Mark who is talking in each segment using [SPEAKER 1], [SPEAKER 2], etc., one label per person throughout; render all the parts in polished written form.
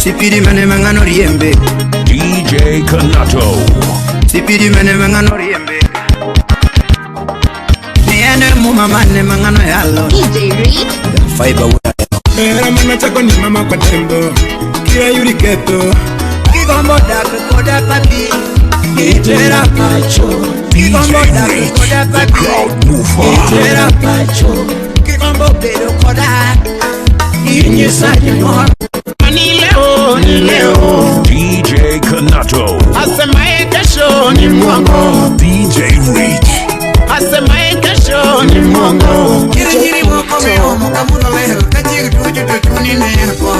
[SPEAKER 1] Sipidi mane mangano riembe.
[SPEAKER 2] DJ Kanato.
[SPEAKER 1] Sipidi mane mangano riembe. Niene muma mane mangano yalo.
[SPEAKER 3] DJ Reed.
[SPEAKER 1] Fiber.
[SPEAKER 4] Era mana chako ni mama kwa tembo. Kila yuri keto.
[SPEAKER 1] Kigombo dak koda papi. Itera pacho. Kigombo dak koda
[SPEAKER 2] The
[SPEAKER 1] papi.
[SPEAKER 2] crowd mover.
[SPEAKER 1] Itera pacho. Kigombo bedo koda. Inyisa nyuol.
[SPEAKER 4] Ni leo, ni leo.
[SPEAKER 2] DJ Kanato.
[SPEAKER 4] Asemaye kesho ni mwongo.
[SPEAKER 2] DJ Reach.
[SPEAKER 4] Asemaye kesho ni mwongo.
[SPEAKER 1] Kirikiri woko me omo kamuno leho. Kachiri tuju tutuni neko.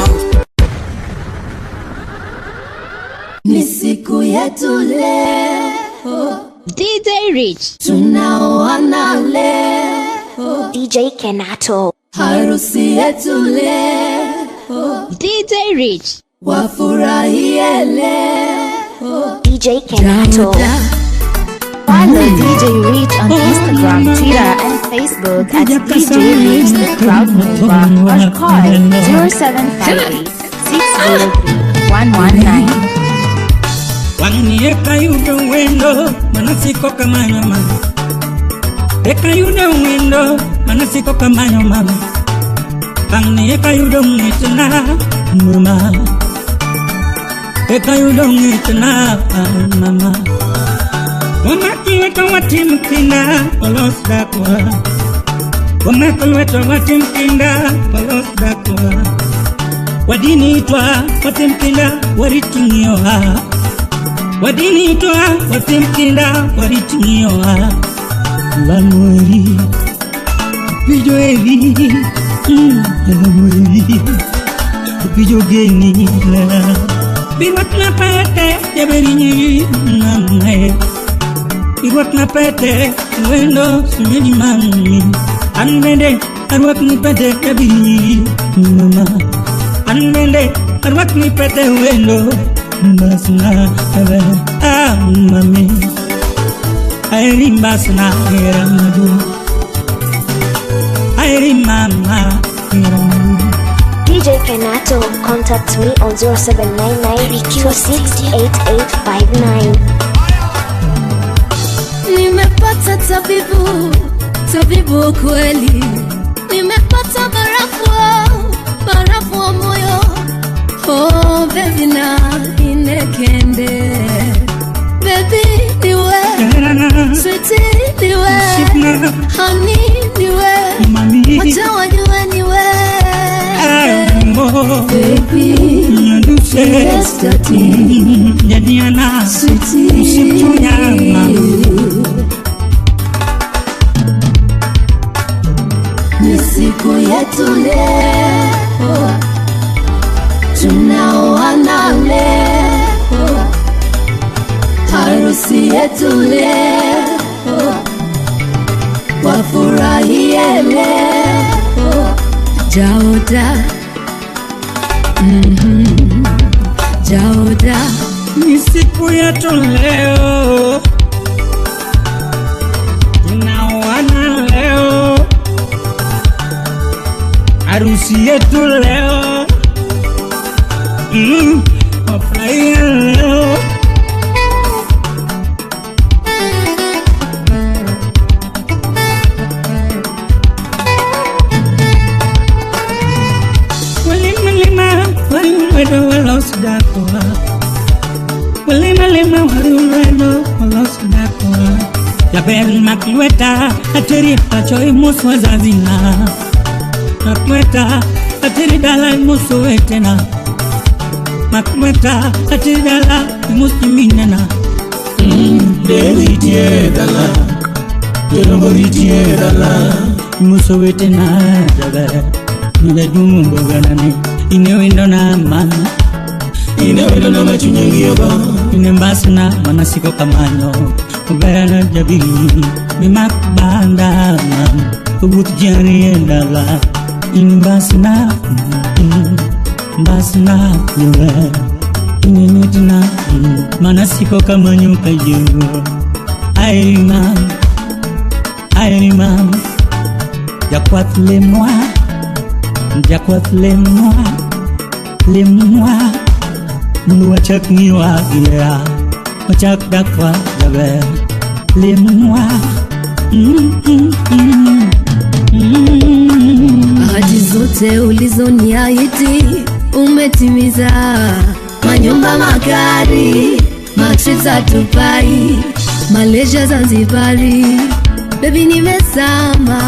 [SPEAKER 5] Ni siku yetu leo,
[SPEAKER 3] DJ Rich.
[SPEAKER 5] tunaoana leo,
[SPEAKER 6] DJ Kenato.
[SPEAKER 5] harusi yetu leo,
[SPEAKER 3] DJ Rich.
[SPEAKER 5] wafurahie leo.
[SPEAKER 6] DJ Kenato. Follow DJ Rich on Instagram, Twitter, and Facebook at DJ Rich the Crowd Mover or call 0758 603 119.
[SPEAKER 7] Wang'i eka yudo wendo manasiko kamanyo mama. Eka yudo wendo manasiko kamanyo mama. Wang'i eka yudo ng'etna mama. Eka yudo ng'etna mama. Wamako lweto watim kinda walos dakwa. Wamako lweto watim kinda walos dakwa. Wadini twa watim kinda warit ng'iyowa. Wadini twa watim kinda warit ng'iyowa. Lamueri pijo eri lamueri pijo geni la. Birwak na pete jaberi nyiri namne. Irwak na pete wendo sumeni mami. An bende arwak ni pete jaberi nyiri mama. An bende arwak ni pete wendo basna ebe ah mami. Aeri basna era madu. Aeri mama era madu.
[SPEAKER 6] DJ Kenato, contact me on 0799 268859.
[SPEAKER 5] Nimepata tabibu, tabibu kweli. Nimepata barafu, barafu wa moyo. Oh baby na inekende. Baby niwe, sweetie niwe, honey niwe,
[SPEAKER 7] Mami.
[SPEAKER 5] wacha wajue niwe. Baby,
[SPEAKER 7] Nyanduse.
[SPEAKER 5] yes daddy,
[SPEAKER 7] Jadiana.
[SPEAKER 5] sweetie.
[SPEAKER 7] Msipchunyama.
[SPEAKER 5] Ni siku yetu leo, tunaoana leo, harusi yetu leo, wafurahie leo. Jaoda, Jaoda,
[SPEAKER 7] Ni siku yetu leo, tunaoana leo, harusi yetu leo, wafurahia leo. Walima lima waliwedo walosdakwa. Walima lima waliwedo walosdakwa. Jaber maklweta ateri pacho imuso wazazina. Maklweta ateri dala imuso wetena. Maklweta ateri dala imuso minena. Deritie dala, delongoritie dala imuso wetena jaber. Nijajumu mboganane inewendo na mama. Inewendo na machunyangiogo. Inembasna manasiko kamanyo. Ubera jabiri bimakbanda mam. Ubut jari endala. Inembasna mbasna yowe. Inenitina manasiko kamanyo kayo. Ay mam, ay mam. Jakwath lemwa, jakwath lemwa, lemwa. Mundu wachak ng'iwa gilea wachak dakwa jaber lemwa.
[SPEAKER 5] Ahadi zote ulizoniahidi umetimiza, manyumba, magari, matrip za Dubai, Malaysia, Zanzibari, baby nimezama.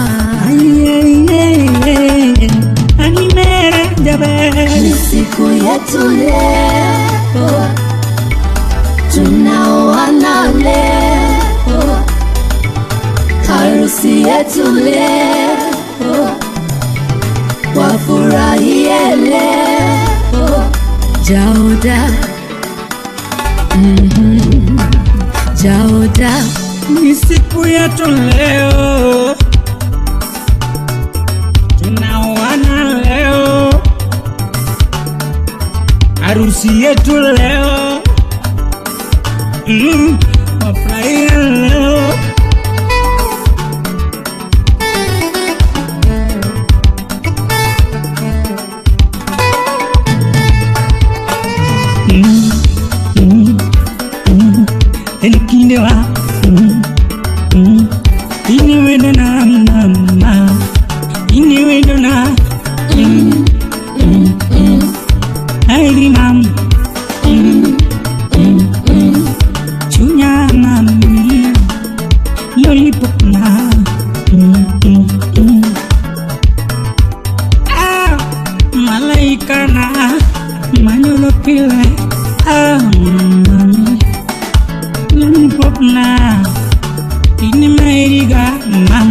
[SPEAKER 5] Ni siku yetu leo, tunaoana leo, harusi yetu leo, wafurahie leo. Jaoda, Jaoda,
[SPEAKER 7] Ni siku yetu leo, tunaoana leo, harusi yetu leo, wafurahie leo. Elikindewa iniwendo na mama iniwendo na airi mam chunya mami lollipop na ah malaika na manyolo pile ah mami lollipop na ini mairiga mam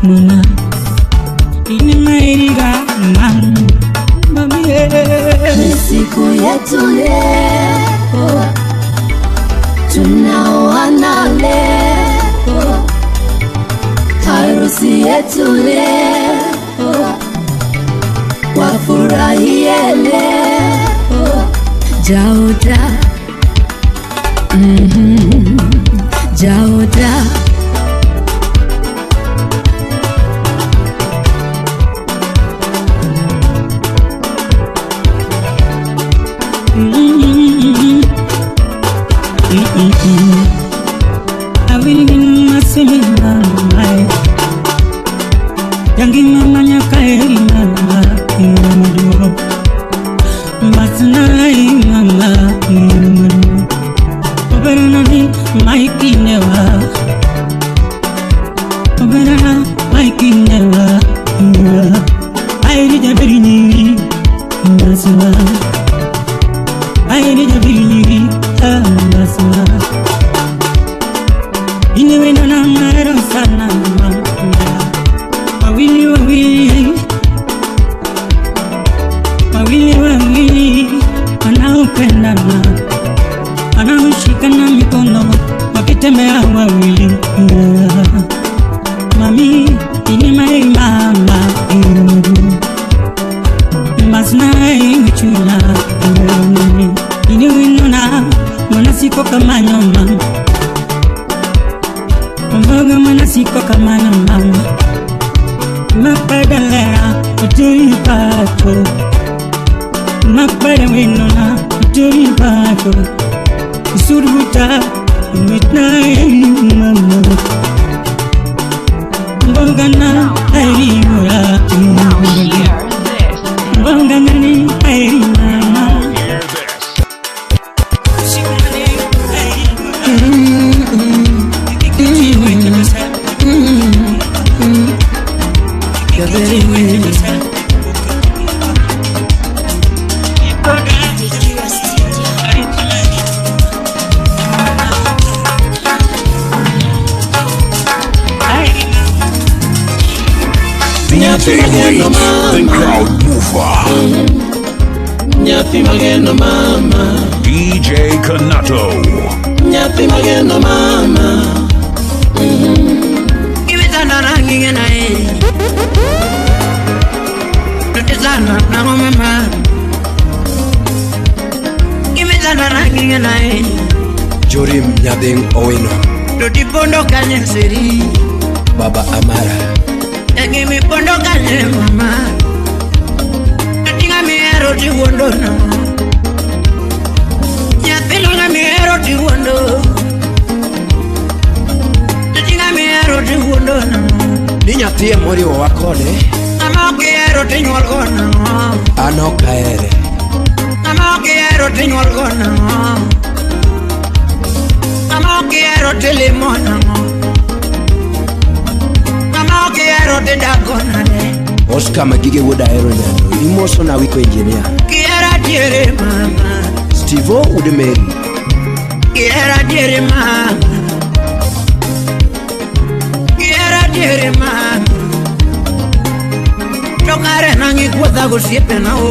[SPEAKER 7] mama ini mairiga mam mami
[SPEAKER 5] Ni siku yetu leo, tunaoana leo, harusi yetu leo, wafurahie leo. Jaoda, Jaoda.
[SPEAKER 7] Wawili wawili wawili wawili wanaopendana wanaoshikana mikono wakitembea wawili. Mami ini my mama masnai chuna ini winona mwanasiko kama nyoma mboga mwanasiko kama nyoma mapadalera uturipato mapada winona uturipato surbuta mitnai mama mbongana arimura mbongana ni airi mama.
[SPEAKER 2] DJ Rich, the crowd mover.
[SPEAKER 8] Nyathi mageno mama,
[SPEAKER 2] DJ Kanato.
[SPEAKER 8] Nyathi mageno mama.
[SPEAKER 1] Imitana rangi ngena e. Tutizana na mama. Imitana rangi ngena e.
[SPEAKER 4] Jorim Nyadeng Owino.
[SPEAKER 1] Tutipondo kanye seri.
[SPEAKER 4] Baba Amara.
[SPEAKER 1] Yangi mipondo kanye mama. Tutinga miero tiwondona.
[SPEAKER 7] Nyathino ng'ama ihero tiwuondo. Ng'ama ihero tiwuondo nang'o?
[SPEAKER 9] Ni nyathi emoriwowa kode.
[SPEAKER 7] Ng'ama ok ihero tinyuol go nang'o?
[SPEAKER 9] An ok ahere.
[SPEAKER 7] Ng'ama ok ihero tinyuol go nang'o? Ng'ama ok ihero tilimo nang'o? Ng'ama ok ihero tidak go nade?
[SPEAKER 9] Oscar Magige wuod Ahero Nyando. Imoso na wiko engineer.
[SPEAKER 7] Kihera diere mama.
[SPEAKER 9] Stevo wuod Mary.
[SPEAKER 7] Kihera diere mama. Kihera diere mama. To kare nang'i kuodha gosiepena o.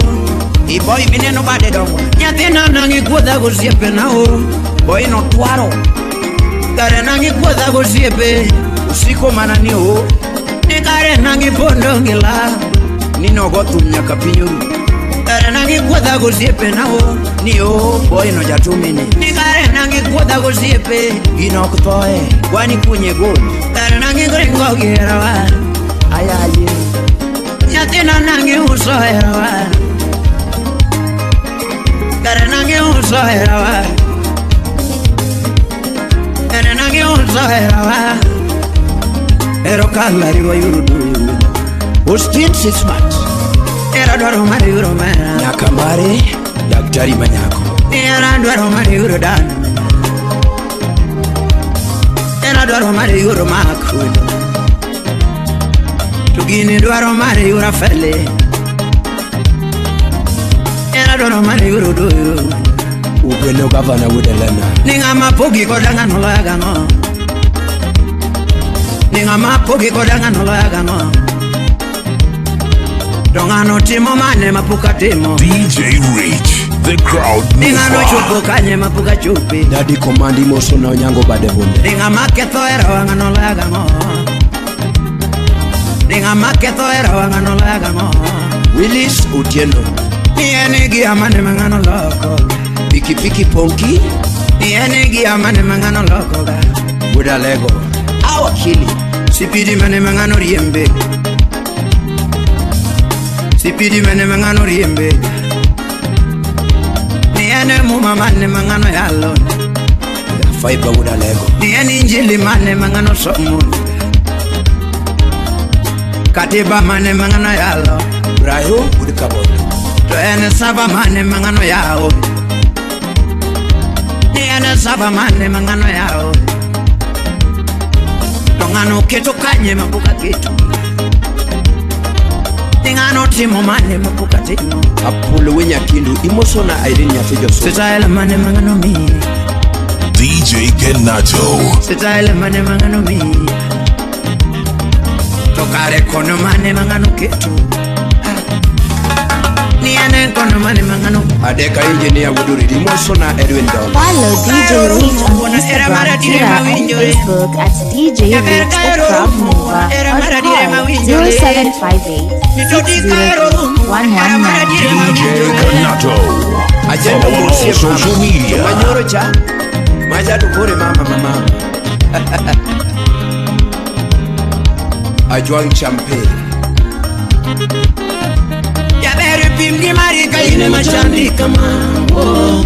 [SPEAKER 1] Iboi mineno bade dongo.
[SPEAKER 7] Nyathina nang'i kuodha gosiepena o.
[SPEAKER 1] Boi no twaro.
[SPEAKER 7] Kare nang'i kuodha gosiepe.
[SPEAKER 1] Usiko mana ni o.
[SPEAKER 7] Ni kare nang'i pondo ngila.
[SPEAKER 1] Ni nogo thum nyaka piny oru.
[SPEAKER 7] Kare nang'i kuodha gosiepena o.
[SPEAKER 1] Ni o boi no jatumini.
[SPEAKER 7] Ni kare nang'i kuodha gosiepe.
[SPEAKER 1] Gino ok thoe. Kwani kunye gol.
[SPEAKER 7] Kare nang'i ringo gi herawa.
[SPEAKER 1] Ayaye.
[SPEAKER 7] Nyathina nang'i uso herawa. Kare nang'i uso herawa. Kare nang'i uso herawa.
[SPEAKER 1] Ero kalari wa yurudu.
[SPEAKER 9] Austin Sismat.
[SPEAKER 7] Era dwaro mar yuro mera.
[SPEAKER 9] Nyaka mare daktari manyako.
[SPEAKER 7] Era dwaro mar yuro dano. Era dwaro mar yuro makudo. To gini dwaro mar yuro fele. Era dwaro mar yuro doyo.
[SPEAKER 9] Ugweno gavana wuod Elena.
[SPEAKER 7] Ni ng'ama pogi koda ng'ano loya gang'o? Ni ng'ama pogi koda ng'ano loya gang'o? To ng'ano timo mane mapok atimo?
[SPEAKER 2] DJ Rich, the crowd
[SPEAKER 7] Ni ng'ano chopo
[SPEAKER 2] mover.
[SPEAKER 7] kanye mapok achope?
[SPEAKER 9] Daddy Command imoso na Onyango bade bunde.
[SPEAKER 7] Ni ng'ama ketho herawa ng'ano loya gang'o? Ni ng'ama ketho herawa ng'ano loya gang'o?
[SPEAKER 9] Willis Otieno.
[SPEAKER 7] Ni en gi amane ma ng'ano loko.
[SPEAKER 9] Pikipiki Ponki.
[SPEAKER 7] Ni en gi amane ma ng'ano loko ga.
[SPEAKER 9] Wuod Alego. Awakili.
[SPEAKER 7] Sipidi mane ma ng'ano riembe. Sipidi mane ma ng'ano riembe. Ni en muma mane ma ng'ano yalo.
[SPEAKER 9] Faiba wuod Alego.
[SPEAKER 7] Ni en injili mane ma ng'ano somo. Katiba mane ma ng'ano yalo.
[SPEAKER 9] Brayo wuod Kabondo.
[SPEAKER 7] To en saba mane ma ng'ano yawo. Ni en saba mane ma ng'ano yawo. To ng'ano keto kanye ma pok aketo. Ni ng'ano timo mane ma pok atimo.
[SPEAKER 9] Apulo we Nyakindu imoso na Irene nyathi Josuba.
[SPEAKER 7] Sitael mane ma ng'ano miyi.
[SPEAKER 2] DJ Kenato.
[SPEAKER 7] Sitael mane ma ng'ano miyi. To kare kono mane ma ng'ano keto. Ni en kono mane ma ng'ano.
[SPEAKER 9] Adeka engineer wuod Oridi imoso na Edwin Don.
[SPEAKER 6] Follow DJ Rich on Instagram, Twitter, and Facebook at DJ Rich the Crowd Mover or call 0758 602 119.
[SPEAKER 2] DJ Kenato.
[SPEAKER 9] Ajendo
[SPEAKER 2] Follow on all
[SPEAKER 9] mosie mama.
[SPEAKER 2] social media.
[SPEAKER 9] To manyoro cha. Maja to kore mama mama. Ajwang Champe.
[SPEAKER 7] Jaber pim gi mari ka in
[SPEAKER 8] Ine
[SPEAKER 7] ema chandi.
[SPEAKER 8] machandi kama oh.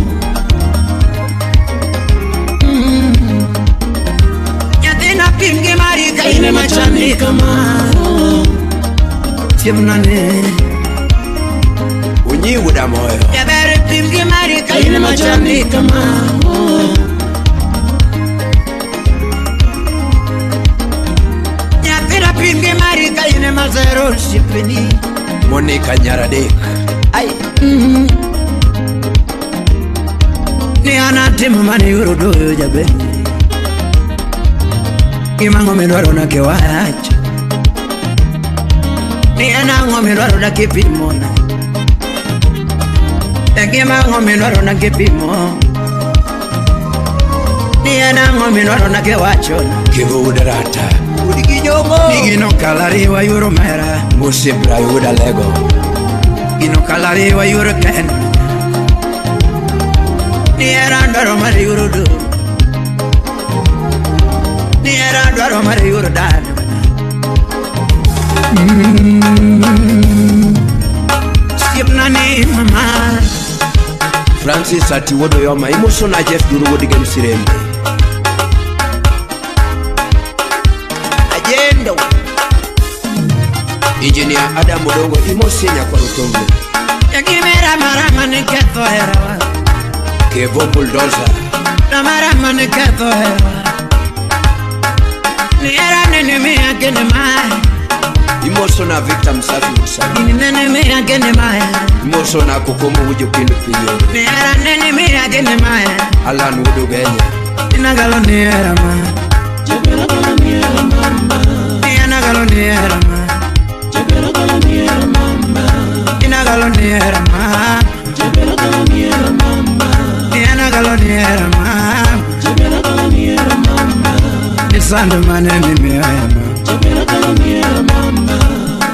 [SPEAKER 7] Nyathina pim gi mari ka in
[SPEAKER 8] Ine
[SPEAKER 7] ema chandi.
[SPEAKER 8] machandi kama oh.
[SPEAKER 7] Siemna ne.
[SPEAKER 9] Onyi wuod Amoyo.
[SPEAKER 7] Jaber pim gi mari ka in
[SPEAKER 8] Ine
[SPEAKER 7] ema chandi.
[SPEAKER 8] machandi kama oh.
[SPEAKER 7] Nyathina pim gi mari ka in ema zero osiepeni.
[SPEAKER 9] Monica Nyaradek.
[SPEAKER 7] Ai. Ni an atimo mane yuro doyo jaber. Gimang'o midwaro na kiwach. Ni en ang'o midwaro na kipimona. E gima ang'o midwaro na kipimo. Ni en ang'o midwaro na kiwachona.
[SPEAKER 9] Kevo wuod Rata.
[SPEAKER 7] Udgi jogo. Ni gino kalariwa yuro mera.
[SPEAKER 9] Mose Brayo wuod Alego.
[SPEAKER 7] Gino kalariwa yuro ken. Ni era dwaro mar yuro do. Ni era dwaro mar yuro dano. Siepna ni mama.
[SPEAKER 9] Francis ati wuod Oyoma imosona Jeff Duru wuod Gem Sirembe.
[SPEAKER 7] Ajendo.
[SPEAKER 9] Engineer Adam Odongo imosi nyakwar Otonglo.
[SPEAKER 7] Yakimera marama ne ketho herawa.
[SPEAKER 9] Kevo Bulldozer.
[SPEAKER 7] Marama ne ketho herawa. Ni era nene miya kene mai.
[SPEAKER 9] Imosona Victor Msafi Musa.
[SPEAKER 7] Ni nene miya kene mai.
[SPEAKER 9] Imosona Kokomo wujo kindu pinyo.
[SPEAKER 7] Ni era nene miya kene mai.
[SPEAKER 9] Alan wudo Genya.
[SPEAKER 7] Inagalo ni era ma.
[SPEAKER 8] Jabera ni era mama.
[SPEAKER 7] Inagalo ni era ma.
[SPEAKER 8] Jabera ni era mama.
[SPEAKER 7] Inagalo ni era ma.
[SPEAKER 8] Jabera ni era mama.
[SPEAKER 7] Inagalo ni era ma.
[SPEAKER 8] Jabera ni era mama.
[SPEAKER 7] Sando mane mi ama.
[SPEAKER 8] Jabera ni era mama.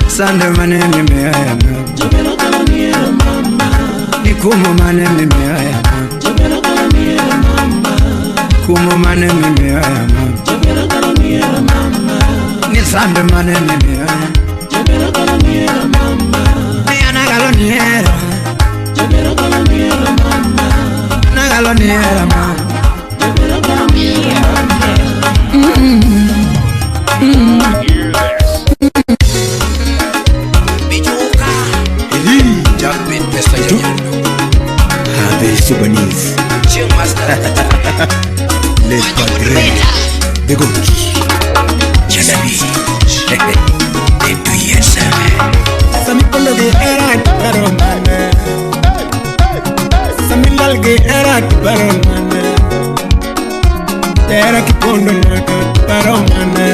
[SPEAKER 7] Sando mane mi ama.
[SPEAKER 8] Jabera ni era mama.
[SPEAKER 7] Nikumo mane mi ama.
[SPEAKER 8] Jabera ni era mama.
[SPEAKER 7] Kumo mane mi ama.
[SPEAKER 8] Jabera ni era mama.
[SPEAKER 7] Ni sando mane mi ama.
[SPEAKER 8] Jabera ni era mama.
[SPEAKER 7] Ni anagalo ni era.
[SPEAKER 8] Jabera ni era mama.
[SPEAKER 7] Nagalo ni era mama.
[SPEAKER 8] Jabera ni era mama.
[SPEAKER 2] Hear this.
[SPEAKER 9] Bijuka. Eli Jumpin Pesa Janyando.
[SPEAKER 4] The Subanese.
[SPEAKER 9] Chill Master.
[SPEAKER 4] Les Padres. The Goats.
[SPEAKER 9] Janabi. Etu yesa.
[SPEAKER 4] Sami kondo ge era paro mane. Sami lal ge era paro mane. Era kipondo naka paro mane.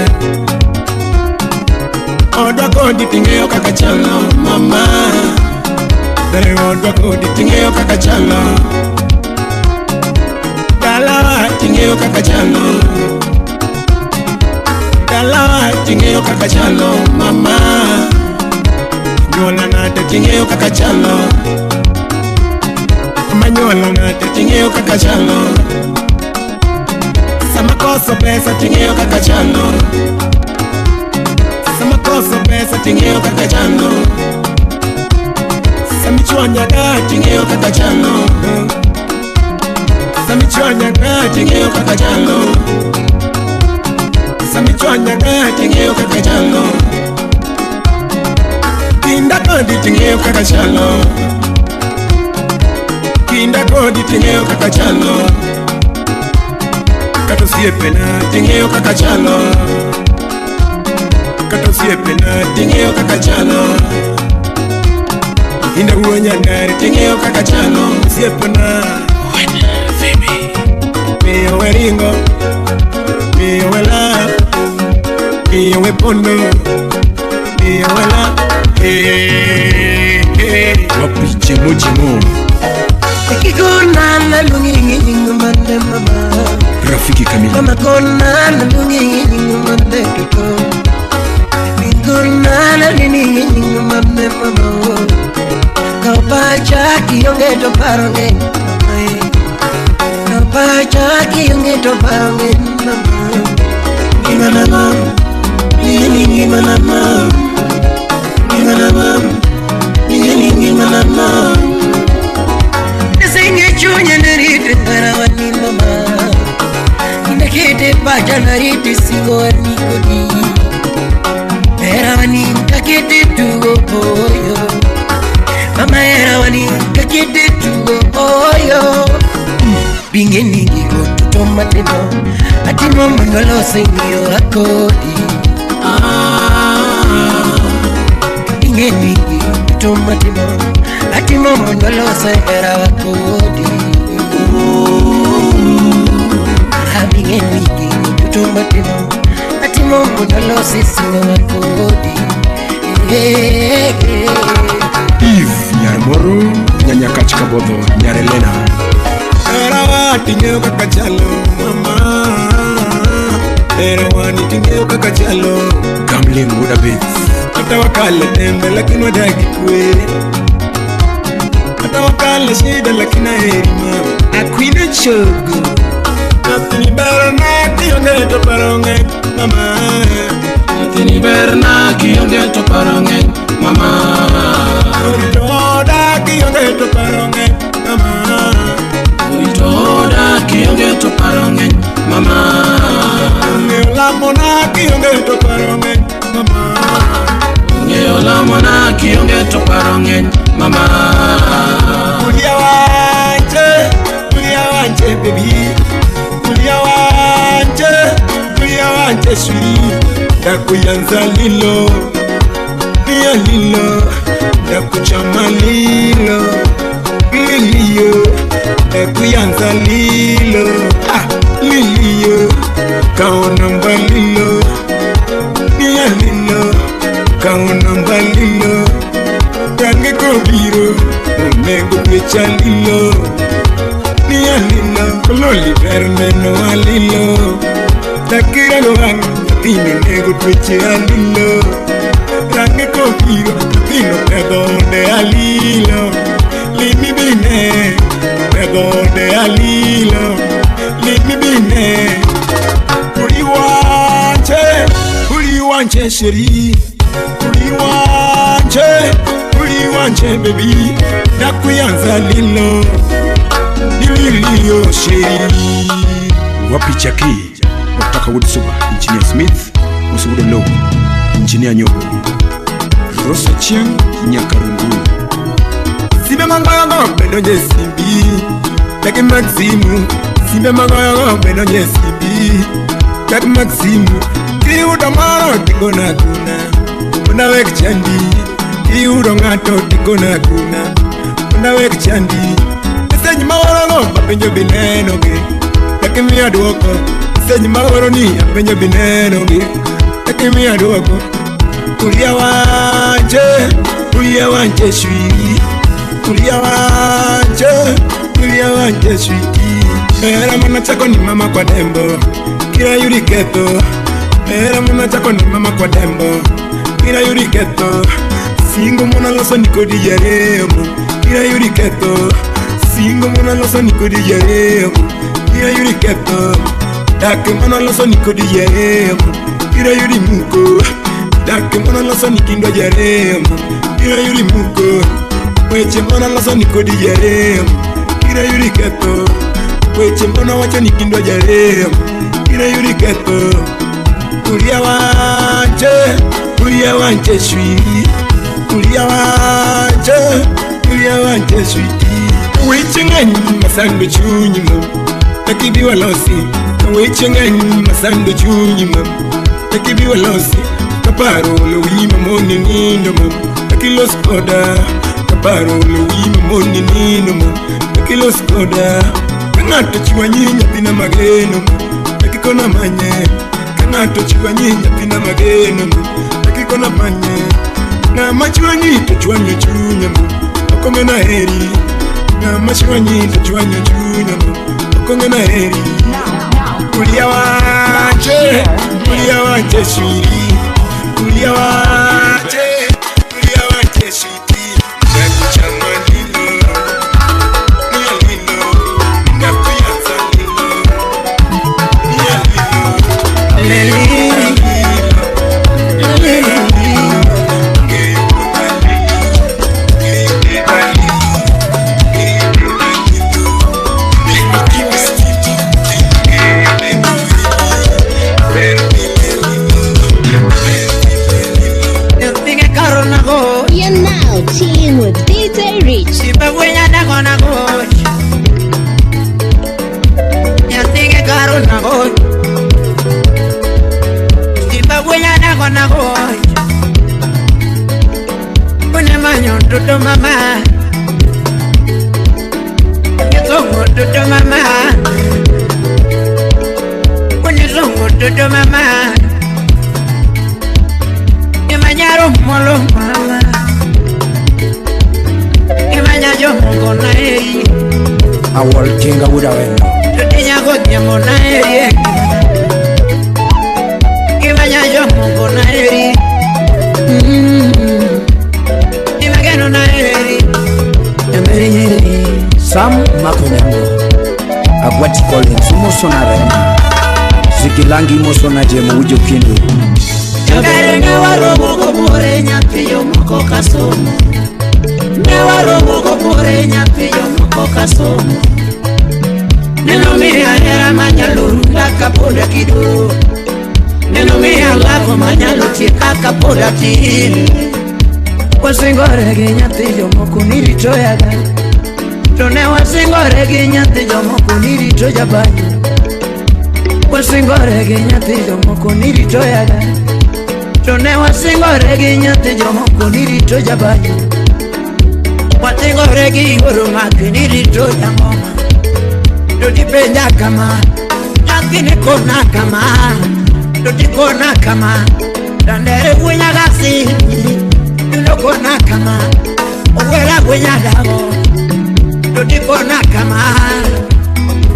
[SPEAKER 4] Odwa kodi ting'eyo kaka chalo mama. Dere odwa kodi ting'eyo kaka chalo. Dalawa ting'eyo kaka chalo. Dalawa ting'eyo kaka chalo mama. Nyuola nade ting'eyo kaka chalo. Manyuola nade ting'eyo kaka chalo. Sama koso pesa ting'eyo kaka chalo. Sama koso pesa ting'eyo kaka chalo. Samichwanya ka ting'eyo kaka chalo. Samichwanya ka ting'eyo kaka chalo. Samichwanya ka ting'eyo kaka chalo. Kinda kodi ting'eyo kaka chalo. Kinda kodi ting'eyo kaka chalo. Kata osiepena ting'eyo kaka chalo. Kata osiepena ting'eyo kaka chalo. Inda wuo nyandari ting'eyo kaka chalo. Osiepena miyo we ringo, miyo we lap, miyo we pondo, miyo we lap. Hey, hey.
[SPEAKER 9] Wapi chemo chemo.
[SPEAKER 7] Kikona lungi nyingi mande mama.
[SPEAKER 9] Rafiki kamili.
[SPEAKER 7] Mama kona lungi nyingi mande toto. Kikona nini nyingi mande mama. Kapacha kionge to paronge. Kapacha kionge to paronge mama. Ngima mama. Ngima mama. Ngima mama. Ngima mama. Nisinge chunya nariti parawani mama. Nakete pacha nariti singo anikodi. Erawani kakete tugo boyo. Mama erawani kakete tugo boyo. Bingeni gigo tuto matino. Atimo mondolo singio akodi. Bingeni gigo tuto matino. Atimo mondolo sera akodi. Bingeni gigo tuto matino. Atimo mondolo singio akodi.
[SPEAKER 4] Eve Nyarmoru Nyanyakach Kabodho Nyarelena.
[SPEAKER 9] Erawa ting'eyo kaka chalo mama. Erawa ni ting'eyo kaka chalo.
[SPEAKER 4] Gamling Wudabit.
[SPEAKER 9] Kata wakale tembe lakini wadagi kwe. Kata wakale shida lakini aheri mama.
[SPEAKER 7] Akwino chogo.
[SPEAKER 9] Nyathini berna kionge to paro ng'eny mama.
[SPEAKER 8] Nyathini berna kionge to paro ng'eny mama.
[SPEAKER 9] Orito oda kionge to paro ng'eny mama.
[SPEAKER 8] paro ng'eny mama.
[SPEAKER 9] Kulia wanje baby, kulia wanje sweetie, ndakuyanza lilo, nia lilo, ndakuchama lilo, lilio, ndakuyanza lilo, ah lilio, kaona mbalilo, nia lilo, kaona mbalilo, rangi kobiro, onego twecha lilo. Nia lilo, kololi ber neno alilo, takirango wang' nyathino nego tweche alilo, range kobiro nyathino pedho ode alilo, limi bine pedho ode alilo, limi bine. Uri wanje sheri, uri wanje baby, nakuyanza lilo. Lilio sheri.
[SPEAKER 4] Wapi Chaki Wataka Woodsuba, Engineer Smith Musubudo Low, Engineer Nyobo, Rosa Chieng Nyakarungu.
[SPEAKER 9] Simbe mangoyo bedonje simbi, Taki Maximu. Simbe mangoyo bedonje simbi, Taki Maximu. Kiudo moro tigona kuna, una wek chandi. Kiudo ng'ato tigona kuna, una wek chandi. Senyi maoro apenjo bineno gi, takimiya duoko. Senyi maoro ni apenjo bineno gi, takimiya duoko. Kulia wanje sweetie, kulia wanje sweetie. Era mwana chako ni mama kwa dembo, kila yuri keto. Era mwana chako ni mama kwa dembo, kila yuri keto. Singo mwana loso nikodi yaremo, kila yuri keto. Singo mwana loso nikodi yaremo, kila yuri keto. Dake mwana loso nikodi yaremo, kila yuri muko. Dake mwana loso nikindo yaremo, kila yuri muko. Weche mwana loso nikodi yaremo, kila yuri keto. Weche mwana wacho nikindo yaremo, kila yuri keto. Kulia wanje sweetie, kulia wanje sweetie. Weche ng'eny masando chunyi mam, takibi walosi. Weche ng'eny masando chunyi mam, takibi walosi. Kaparo lowi mamoni nindo mam, takilos koda. Kaparo lowi mamoni nindo mam, takilos koda. Ka ng'ato chwanyi nyathina mageno mam, takikona manye. Ka ng'ato chwanyi nyathina mageno mam, takikona manye. Ng'ama chwanyi to chwanyo chunya mam, ok ong'e heri. Ng'ama chwanyi to chwanyo chunya mam, ok ong'e heri. Kulia wanje sweetie, kulia wanje sweetie. Nakuchama lilo, nia lilo, nakuyanza lilo, nia lilo, lili lilo, ngeyo lilo, ngeyo lilo.
[SPEAKER 3] You're now chilling with DJ Rich.
[SPEAKER 10] Awol kinga wuda wendo. Sam Makonyango Agwati Collins Umosona Rema Zikilangi Umosona Jemo Ujo Kindu
[SPEAKER 7] Jagare waromo kobore nyathi yo moko kasomo. Ne waromo kobore nyathi yo moko kasomo. Neno miya hera manyalo runda kapod akido. Neno miya lavo manyalo tieka kapod atin. Wasingore gi nyathi jomoko ni rito yaga. To ne wasingore gi nyathi jomoko ni rito jabanyo. Wasingore gi nyathi jomoko ni rito yaga. To ne wasingore gi nyathi jomoko ni rito jabanyo. Wasingore gi yuoro maki ni rito jangoma. To dipenja kama, nyathini kona kama, to dikona kama, dandere wunyagasi, kona kama, owera wunyadago, to dikona kama.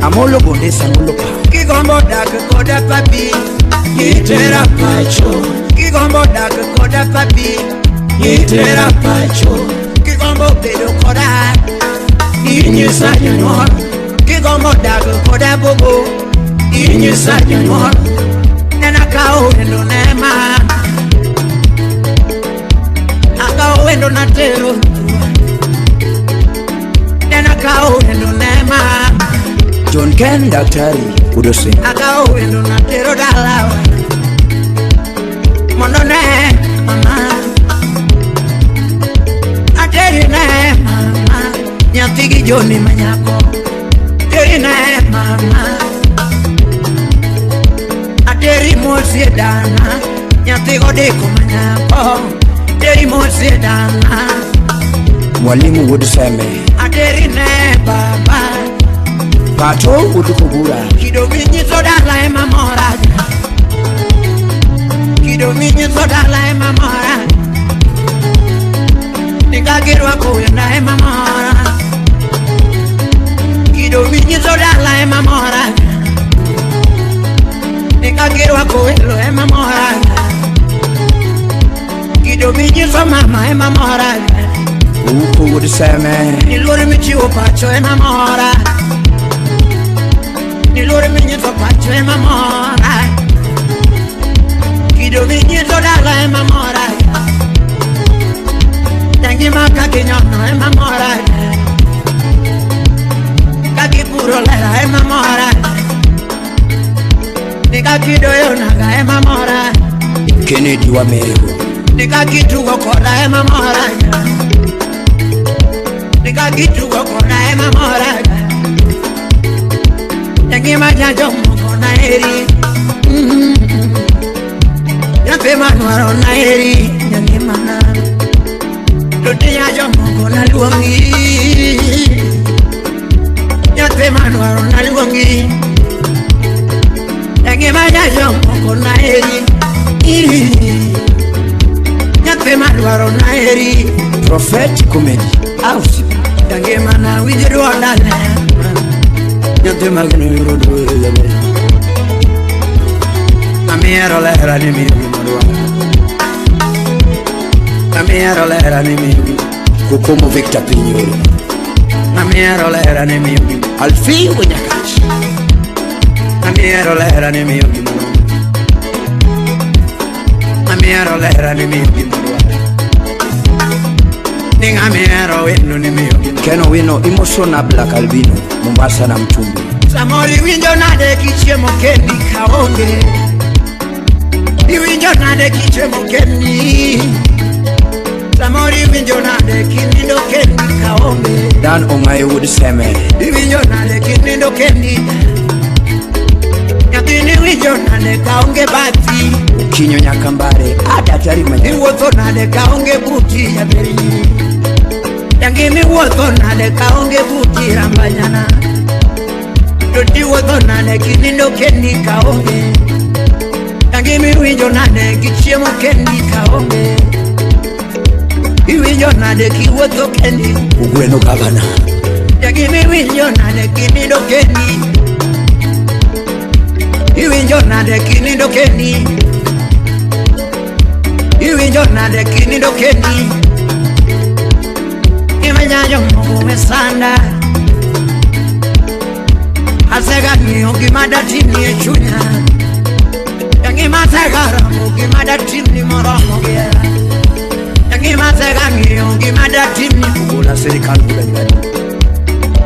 [SPEAKER 10] Amolo bondesa amolo pa.
[SPEAKER 7] Kigombo dak koda papi,
[SPEAKER 4] Gitera pacho.
[SPEAKER 7] Kigombo dak koda papi,
[SPEAKER 4] Gitera pacho.
[SPEAKER 7] Kigombo bedo koda,
[SPEAKER 4] Inyisa jonyuol.
[SPEAKER 7] Kigombo dak koda bobo,
[SPEAKER 4] Inyisa jonyuol.
[SPEAKER 7] Nena kao wendo nema, akao wendo natero. Nena kao wendo nema,
[SPEAKER 10] John Ken daktari udose.
[SPEAKER 7] Akao wendo natero dalawa. Mondo ne mama, ateri ne mama, nyathi gi Joni manyako. Ateri ne mama, ateri mosie dana, nyathi godeko manyako. Ateri mosie dana,
[SPEAKER 10] Mwalimu wuduseme.
[SPEAKER 7] Ateri ne baba,
[SPEAKER 10] Pato udukubura.
[SPEAKER 7] Kido minyiso dala ema mora, kido minyiso dala ema mora, nikagirwako wenda ema mora, kido minyiso dala ema mora, nikagirwako welo ema mora, kido minyiso mama ema mora,
[SPEAKER 10] Uko wuduseme.
[SPEAKER 7] Niluor michiwo pacho ema mora, niluor minyiso pacho ema mora, kido minyiso dala ema mora, jangima kaginyono ema mora, kagipuro lela ema mora, nikakidoyo naga ema mora,
[SPEAKER 10] Kennedy Wamego.
[SPEAKER 7] Nikakitugo koda ema mora, nikakitugo koda ema mora, jangima jajomoko naeri, nyathi madwaro naeri, jangimana, to tinya jomoko naluongi, nyathi madwaro naluongi, jangima jajomoko naeri, nyathi madwaro naeri.
[SPEAKER 10] Prophet Comedy House.
[SPEAKER 7] Jangimana winj duonda ne,
[SPEAKER 10] Nyathi mageno yudo duol. Amiero lera ni miyo gimodwaro. Amiero lera ni miyo gimodwaro. Kokomo Victor Pinyoro. Amiero lera ni miyo gimodwaro. Alfie Nyakach. Amiero lera ni miyo gimodwaro. Amiero lera ni miyo gimodwaro. Ning amiero wendo ni miyo gimodwaro. Keno wino imosona Black Albino Mombasa na Mtumbi.
[SPEAKER 7] Samoro iwinjo nade kichiemo kendi kaonge, iwinjo nade kichiemo kendi, samoro iwinjo nade kinindo kendi kaonge,
[SPEAKER 10] Dan Ongaye Wuduseme.
[SPEAKER 7] Iwinjo nade kinindo kendi, nyathini winjo nade kaonge bathi,
[SPEAKER 10] Kinyo Nyakambare adatari manya.
[SPEAKER 7] Iwuotho nade kaonge buti jaberi, jangimi wuotho nade kaonge buti rambanyana, to tiwuotho nade kinindo kendi kaonge, jangimi winjo nade kichiemo kendi kaonge, iwinjo nade kiwuotho kendi,
[SPEAKER 10] Ugweno gavana.
[SPEAKER 7] Jangimi winjo nade kinindo kendi, iwinjo nade kinindo kendi, iwinjo nade kinindo kendi, imenyajo mogo mesanda, asega ng'iyo gima datimni e chunya, jangima asega ramo gima datimni moromo gi hera, jangima asega ng'iyo gima datimni,
[SPEAKER 10] Ogola sirikal buda.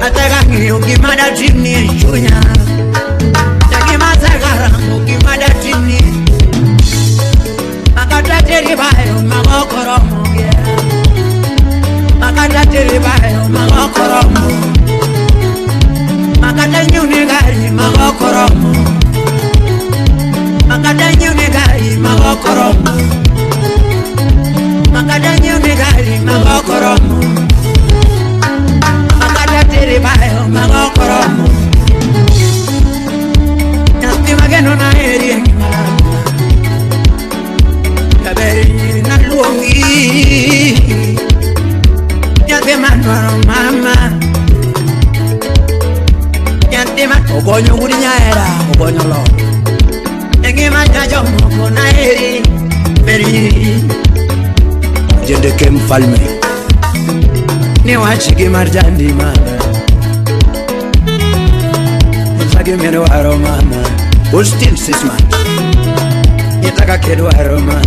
[SPEAKER 7] Asega ng'iyo gima datimni e chunya, jangima asega ramo gima datimni, makata teri bayo magokoromo gi hera.
[SPEAKER 10] Ogonyo ngudi nyaera ogonyo lo Engima nyajo moko naeri beriri Jendeke mfalme Ni wachigi marjandi mama Itake mero aro mama Ustin sisman Itaka kedo aro mama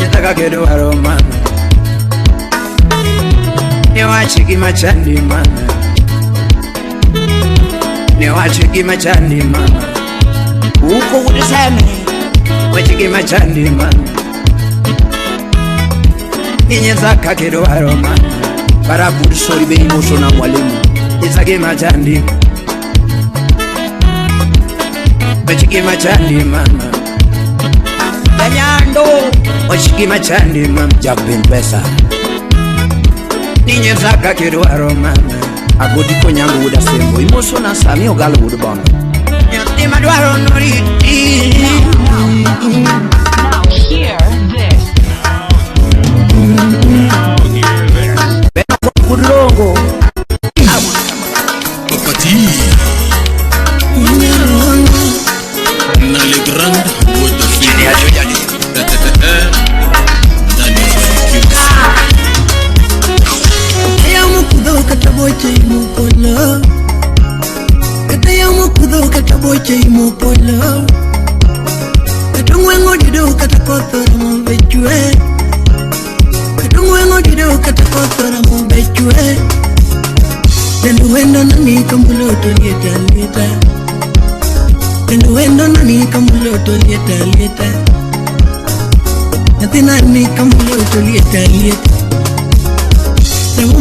[SPEAKER 10] Itaka kedo aro mama Ni wachigi machandi mama Ni wachigi machandi mama Uko udiseme Wachigi machandi mama Ninyezaka kedo aro mama Baraburi sori bei moso na mwalimu Isake machandi Wachigi machandi mama Danyando Wachigi machandi mama Jack bin pesa Ninyezaka kedo aro mama Agodi konyangu uda sembo Imoso na sami ogalo uda bondo Nyathi madwaro noriti
[SPEAKER 2] Now hear this. Now hear this.
[SPEAKER 10] Kudrongo
[SPEAKER 8] Papati Na le grand boîte de film. Ndani ya barbecue.
[SPEAKER 7] Kata boche imupolo Kata yamu kudho kata boche imupolo Kata ngwengo dido kata kothora mobechwe Kata ngwengo dido kata kothora mobechwe Tendo wendo nani kambulo to lieta lieta Tendo wendo nani kambulo to lieta lieta Nyathi nani kambulo to lieta lieta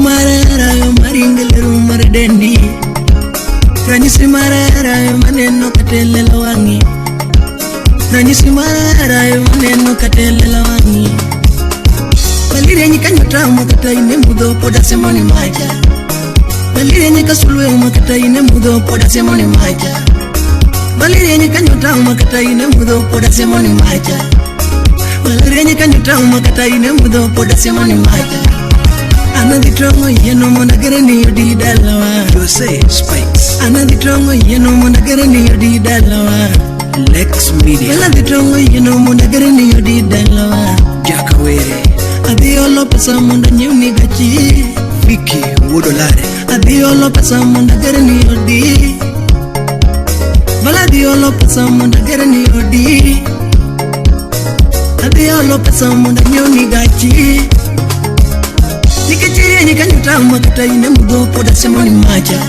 [SPEAKER 7] Marara maringeleru maradendi Ranyisi marara maneno katelelo wangi Ranyisi marara maneno katelelo wangi Balire nyika makata ine mudho poda semoni maja Balire nyika sulwe makata ine mudho poda semoni maja Balire nyika makata ine mudho poda semoni maja Balire nyika makata ine mudho poda semoni maja Anadhi yeno monagere ni yodi dalawa
[SPEAKER 10] Jose Spikes
[SPEAKER 7] Anadhi yeno monagere ni yodi dalawa
[SPEAKER 10] Lex Media
[SPEAKER 7] Anadhi yeno monagere ni yodi dalawa
[SPEAKER 10] Jakawere
[SPEAKER 7] Adhi olo pesa mondo nyiew gachi
[SPEAKER 10] Vicky Wodolare
[SPEAKER 7] Adhi olo pesa mondo agere ni yodi Baladhi olo pesa mondo agere ni yodi Adhi olo pesa mondo anyiew gachi Nikech nyika nyuta makata ine mudho poda semoni macha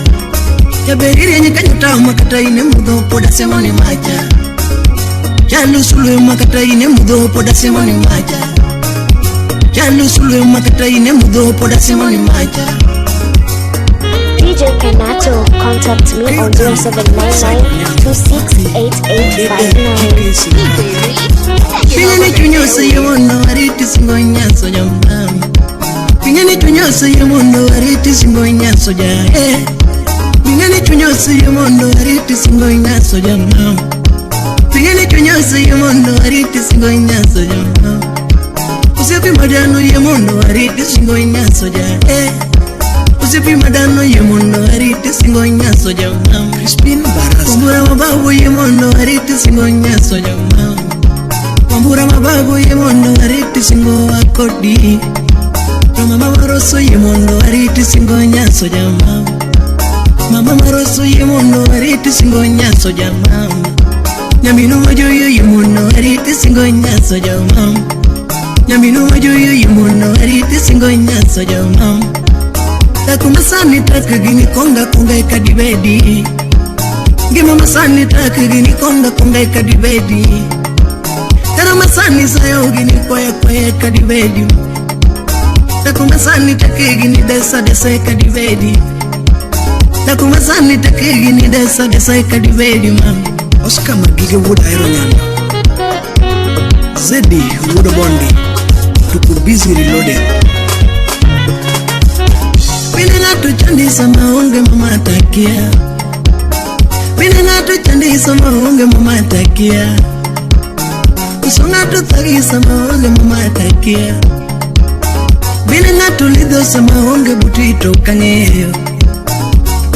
[SPEAKER 7] Jaberire nyika nyuta makata ine mudho poda semoni macha Chalu sulwe makata ine mudho poda semoni macha Chalu sulwe makata ine mudho poda semoni macha
[SPEAKER 6] DJ Kanato, contact me on 0799 268859.
[SPEAKER 7] Pingani chunyoso yemono ariti singo nyaso jamba Pingani chunyoso yemono ariti singo nyaso ja Pingani chunyoso yemono ariti singo nyaso jamba Pingani chunyoso yemono ariti singo nyaso jamba Usipi madano yemono ariti singo nyaso ja Usipi madano yemono ariti singo nyaso jamba
[SPEAKER 10] Crispin Barasa
[SPEAKER 7] Wambura mababu yemono ariti singo nyaso jamba Wambura mababu yemono ariti singo akodi Mama maroso yemondo ariti singo nyaso jama Mama maroso yemondo ariti singo nyaso jama Nyaminu majoyo yemondo ariti singo nyaso jama Nyaminu majoyo yemondo ariti singo nyaso jama Takumasani takagini konga konga ikadibedi Gima masani takagini konga konga ikadibedi Taramasani sayo gini koya koya ikadibedi Takumasani takegini desa desa ikadibedi Takumasani takegini desa desa ikadibedi mami
[SPEAKER 10] Oscar Magige Wood Aero Nyando Zedi Wood Bondi Tuko busy reloading
[SPEAKER 7] Pile ng'ato chandisa maonge mama takia Pile ng'ato chandisa maonge mama takia Uso ng'ato thagisa maonge mama takia Bine ng'ato lidho sama onge buti to kang'eyo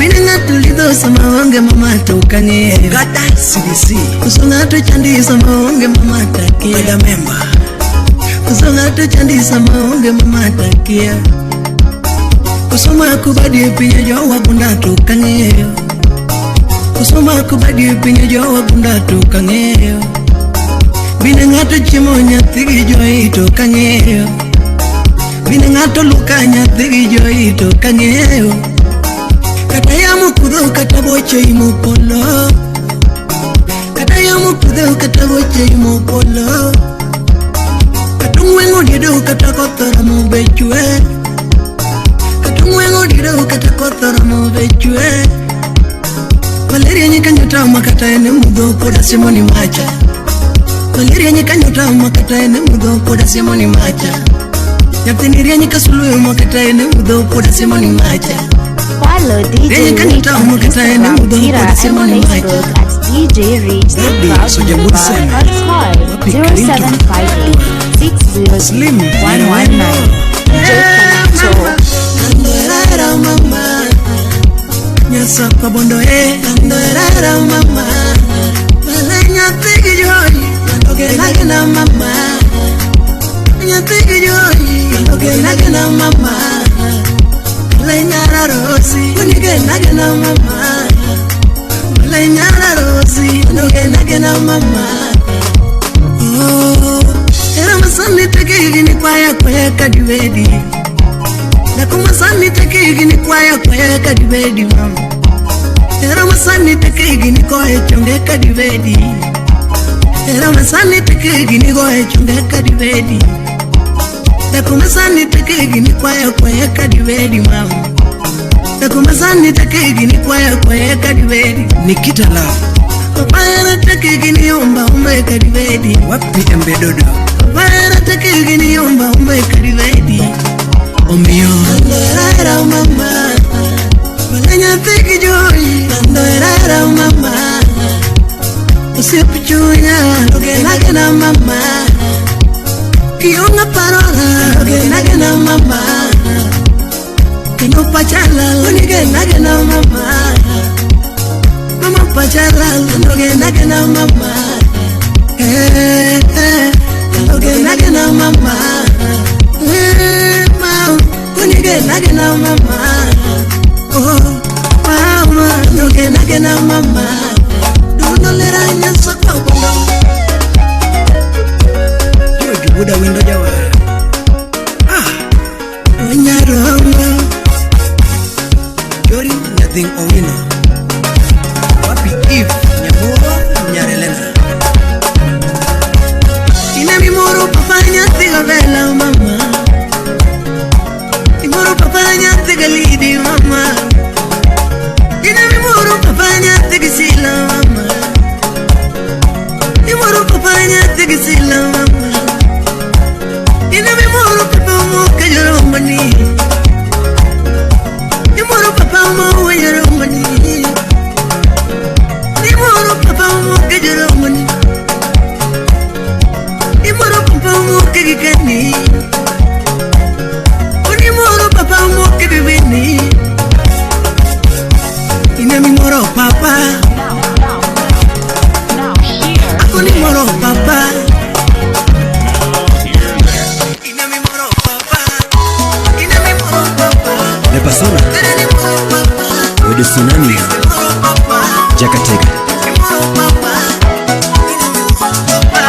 [SPEAKER 7] Bine ng'ato lidho sama onge mama to ok ang'eyo.
[SPEAKER 10] Gada CBC.
[SPEAKER 7] Koso ng'ato chandi sama onge mama takia.
[SPEAKER 10] Gada member.
[SPEAKER 7] Koso ng'ato chandi sama onge mama takia. Koso mako badi e piny jowa gunda to ok ang'eyo. Koso mako badi e piny jowa gunda to ok ang'eyo. Bine ng'ato chiemo nyathi gi joyi to ok ang'eyo. Bine ng'ato luka nyathi gi joyi to ok ang'eyo. Kata yamo kudho kata boche imo polo. Kata yamo kudho kata boche imo polo. Kata ong'weng'o diedo kata koth oromo be chwe. Kata ong'weng'o diedo kata koth oromo be chwe. Valeria nyikanyo tama kata en e mudho pod asiemo ni macha. Valeria nyikanyo tama kata en e mudho pod asiemo ni macha. Nyathini rieny ka sulwe ma kata en e mudho pod asiemo ni macha.
[SPEAKER 6] Follow DJ Rich on Instagram, Twitter, and Facebook at DJ Rich the Proud
[SPEAKER 10] Soja
[SPEAKER 6] Mover
[SPEAKER 10] Woodson.
[SPEAKER 6] or call
[SPEAKER 10] Wapi Clinton?
[SPEAKER 6] 0758
[SPEAKER 10] Slim
[SPEAKER 6] 60119. DJ Kencho.
[SPEAKER 7] Andoerera mama, nyasaka bondo e. Andoerera mama, bale nyathi gi joyi, ogenagena mama. Nyathi gi joyi, ogenagena mama. Bale nyara rosi, onigenagena mama. Bale nyara rosi, ogenagena mama. Oh, era masani teke higini kwaya kwaya kadibedi. Nakumasani teke higini kwaya kwaya kadibedi mama. Era masani teke higini koe chonge kadibedi. Era masani teke higini koe chonge kadibedi. Nakumasani teke higini kwaya kwaya kadibedi mama. Nakumasani teke higini kwaya kwaya kadibedi.
[SPEAKER 10] Nikita Love.
[SPEAKER 7] Papara teke higini omba omba kadibedi.
[SPEAKER 10] Wapi Embe Dodo.
[SPEAKER 7] Papara teke higini omba omba kadibedi.
[SPEAKER 10] Omio.
[SPEAKER 7] Andoerera mama, bale nyathi gi joyi. Andoerera mama, osiep chunya ogenagena mama. Kionga parola ogenagena mama. Kendo pacha lal onigenagena mama. Mama pacha lal ogenagena mama. Eh eh, ogenagena mama. Eh mama, onigenagena mama. Oh mama, ogenagena mama. Dunolera nyasaka bondo.
[SPEAKER 10] George Buda wendo jawar. Ah,
[SPEAKER 7] Onyarongo.
[SPEAKER 10] Jori Nyathing Owino. Wapi Eve Nyamoro Nyarelena.
[SPEAKER 7] Ine mimoro papa nyathi gabela mama. Imoro papa nyathi galidi mama. Ine mimoro papa nyathi gisila mama. Imoro papa nyathi gisila mama. Ine mimoro papa mo kajoromani. Imoro papa mo wajoromani. Imoro papa mo kajoromani. Imoro papa mo kagikani. Unimoro papa mo kibibini. Ine mimoro papa.
[SPEAKER 2] Now hear
[SPEAKER 7] Akunimoro papa.
[SPEAKER 2] Hear this.
[SPEAKER 7] Ine mimoro papa. Ine mimoro papa.
[SPEAKER 10] Le Pasona.
[SPEAKER 7] Ine mimoro papa.
[SPEAKER 10] Wedo Tsunami.
[SPEAKER 7] Mimoro papa.
[SPEAKER 10] Jakatega.
[SPEAKER 7] Mimoro papa. Ine mimoro papa.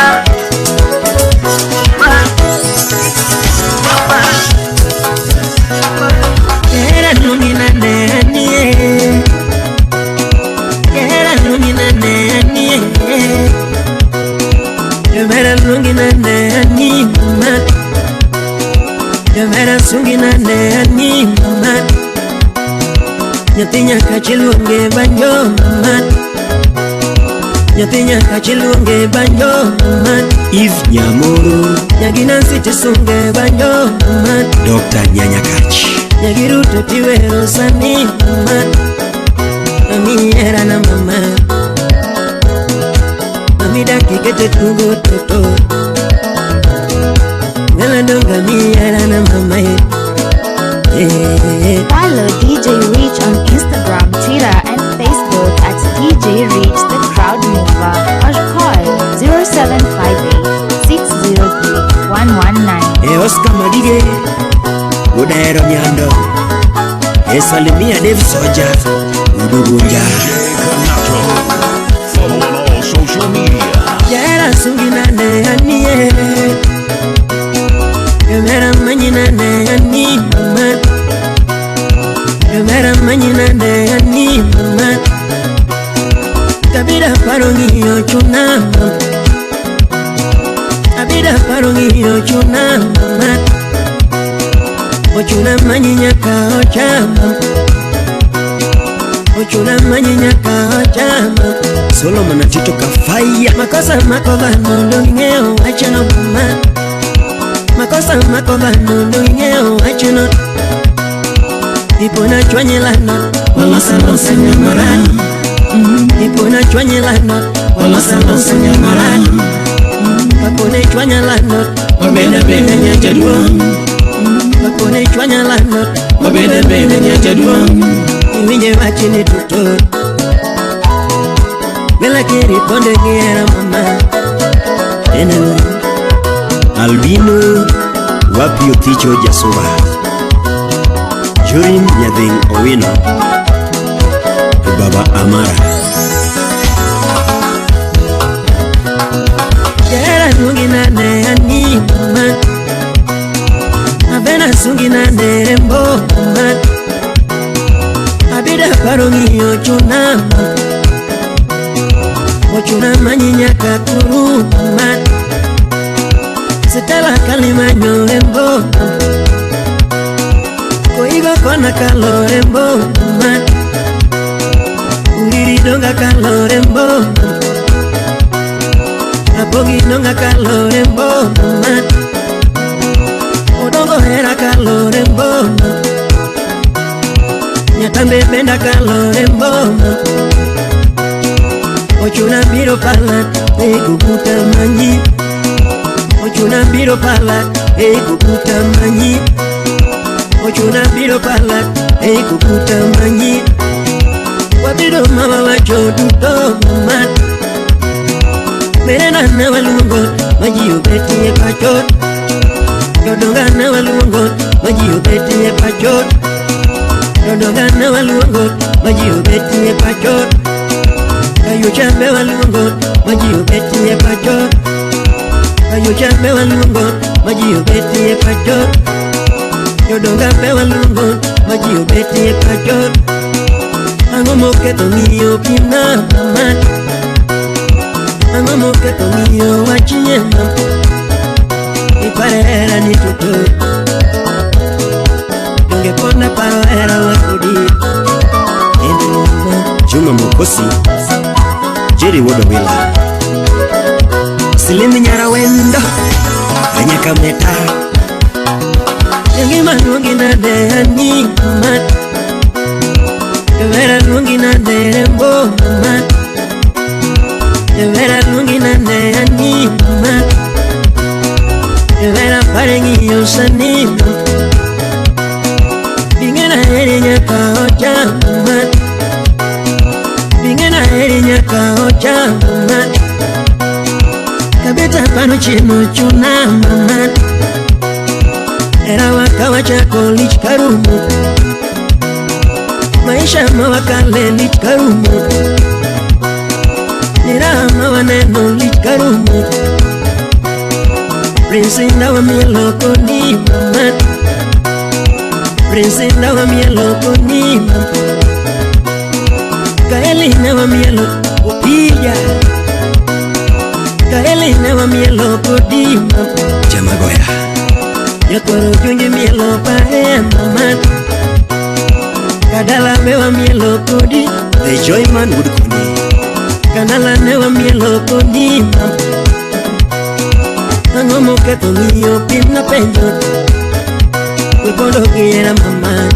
[SPEAKER 7] Papa.
[SPEAKER 11] Era lumina nenie. Era lumina nenie. Era lumina nenie mama. Era sungina nenie mama. Nyathi nyaka chiluonge banjo mama. Nyathi nyaka chiluonge banjo mama.
[SPEAKER 10] Eve Nyamoro.
[SPEAKER 11] Nyagi Nancy chisunge banjo mama.
[SPEAKER 10] Dr. Nyanyakach.
[SPEAKER 11] Nyagiruto tiwero sani mama. Mami era na mama. Mami dakikete tugo toto. Ngala donga mi era na mama. Yeah.
[SPEAKER 6] Follow DJ Rich on Instagram, Twitter, 119.
[SPEAKER 10] E Oscar Magige Udahero Nyando. E Salimia Dave Soja Udugunja.
[SPEAKER 12] Follow on all social media.
[SPEAKER 11] Jera sungi nane anie. Yomera manyina ne ani mama. Yomera manyina ne ani mama. Kabira parongi ochuna mama. Kabira parongi ochuna mama. Ochuna manyinya ka ocha mama. Ochuna manyinya ka ocha mama.
[SPEAKER 10] Solomon Atito Kafaya.
[SPEAKER 11] Makosa makoba nondo ingeo achano mama. Makosa makoba nondo ingeo achano. Ipona chwanyelano walosa losa nyamorano. Ipona chwanyelano walosa losa nyamorano. Kapone chwanyelano
[SPEAKER 4] wabeda beda nyajaduong.
[SPEAKER 11] Kapone chwanyelano
[SPEAKER 4] wabeda beda nyajaduong.
[SPEAKER 11] Iwinje wachini tuto. Bela kiri ponde ngiera mama.
[SPEAKER 10] Ene Albino wapi Oticho Jasuba. Jorin Nyadhing Owino Baba Amara.
[SPEAKER 11] Jera sungi nane ani mama. Abena sungi nane rembo mama. Abida parongi ochuna mama. Ochuna manyinya kakuru mama. Setela kalimanyo rembo mama. Koigo kona kalorembo mama. Uriri donga kalorembo mama. Rapogi donga kalorembo mama. Odongo hera kalorembo mama. Nyatambe benda kalorembo mama. Ochuna biro pala ekukuta manyi. Ochuna biro pala ekukuta manyi. Ochuna biro pala ekukuta manyi. Wabiro mama wacho duto mama. Merena na waluongo maji obetie pacho. Jodonga na waluongo maji obetie pacho. Jodonga na waluongo maji obetie pacho. Kayo chambe waluongo maji obetie pacho. Kayo chambe waluongo maji obetie pacho. Jodonga be waluongo maji obetie pacho. Ang'o moketho ng'iyo pimna mama. Ang'o moketho ng'iyo wachie mama. Ipare hera ni toto. Donge pod naparo hera wa kodi.
[SPEAKER 10] Ene mama Juma Mokosi Jerry Wodowila. Silimi Nyarawendo Anyaka Meta.
[SPEAKER 11] Ngima luongi nade ani mama. Jowera luongi nade rembo mama. Jowera luongi nade ani mama. Jowera pare ng'iyo sani mama. Bingena ere nyaka ocha mama. Bingena ere nyaka ocha mama. Kabeta pano chino chuna mama. Era wakawa chako lich karumo. Maisha mawakale lich karumo. Nira mawaneno lich karumo. Prince ndawa mielo koni mama. Prince ndawa mielo koni mama. Kaeli nawa mielo opija. Kaeli nawa mielo kodi mama.
[SPEAKER 10] Jamagoya
[SPEAKER 11] Nyakwaro jonge mielo pae mama. Kadala mewa mielo kodi.
[SPEAKER 10] The Joyman would koni.
[SPEAKER 11] Kanala newa mielo kodi mama. Ang'o moketho ng'iyo pimna penjo. We pondo kiera mama.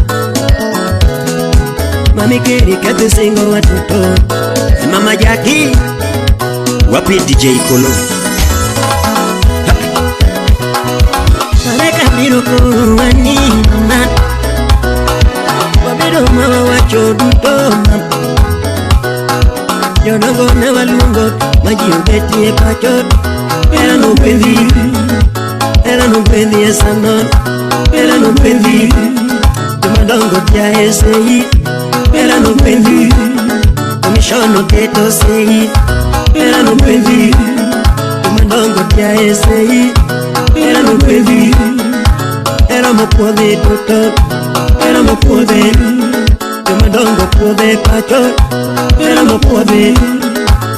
[SPEAKER 11] Mami kiri ketho singo watoto.
[SPEAKER 10] Mama Jackie wapi DJ Kolo.
[SPEAKER 11] Mareka biro koro ani mama. Wabedo mawa wacho duto mama. Jodongo ne waluongo maji obetie pacho. Era no pedhi, era no gwedhi e sano, hera no gwedhi. Jomadongo tiae sei, hera no gwedhi. Commission oketo sei, hera no gwedhi. Jomadongo tiae sei, hera no gwedhi. Hera mopuodhi duto, hera mopuodhi. Jomadongo puodhe pacho, hera mopuodhi.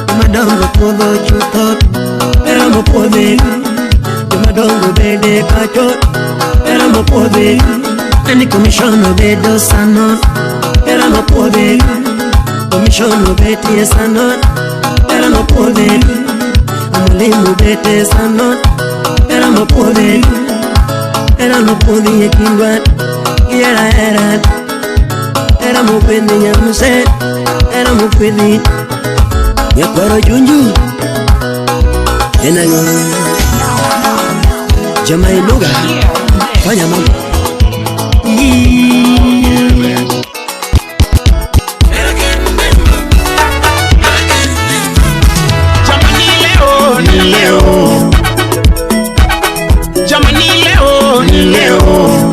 [SPEAKER 11] Jomadongo puodho chutho, hera mopuodhi. Jomadongo bede pacho, hera mopuodhi. Ani commission obedo sano, hera mopuodhi. Commission obetie sano, hera mopuodhi. Mwalimu bete sano, hera mopuodhi. Hera mopuodhi e kindwa, gi hera hera. Hera mopuodhi nyamuse, hera mopuodhi. Nyakwaro Junju, en ang'o? Jama iluga, fanya mambo.
[SPEAKER 4] Jamani leo ni leo, jamani leo ni leo,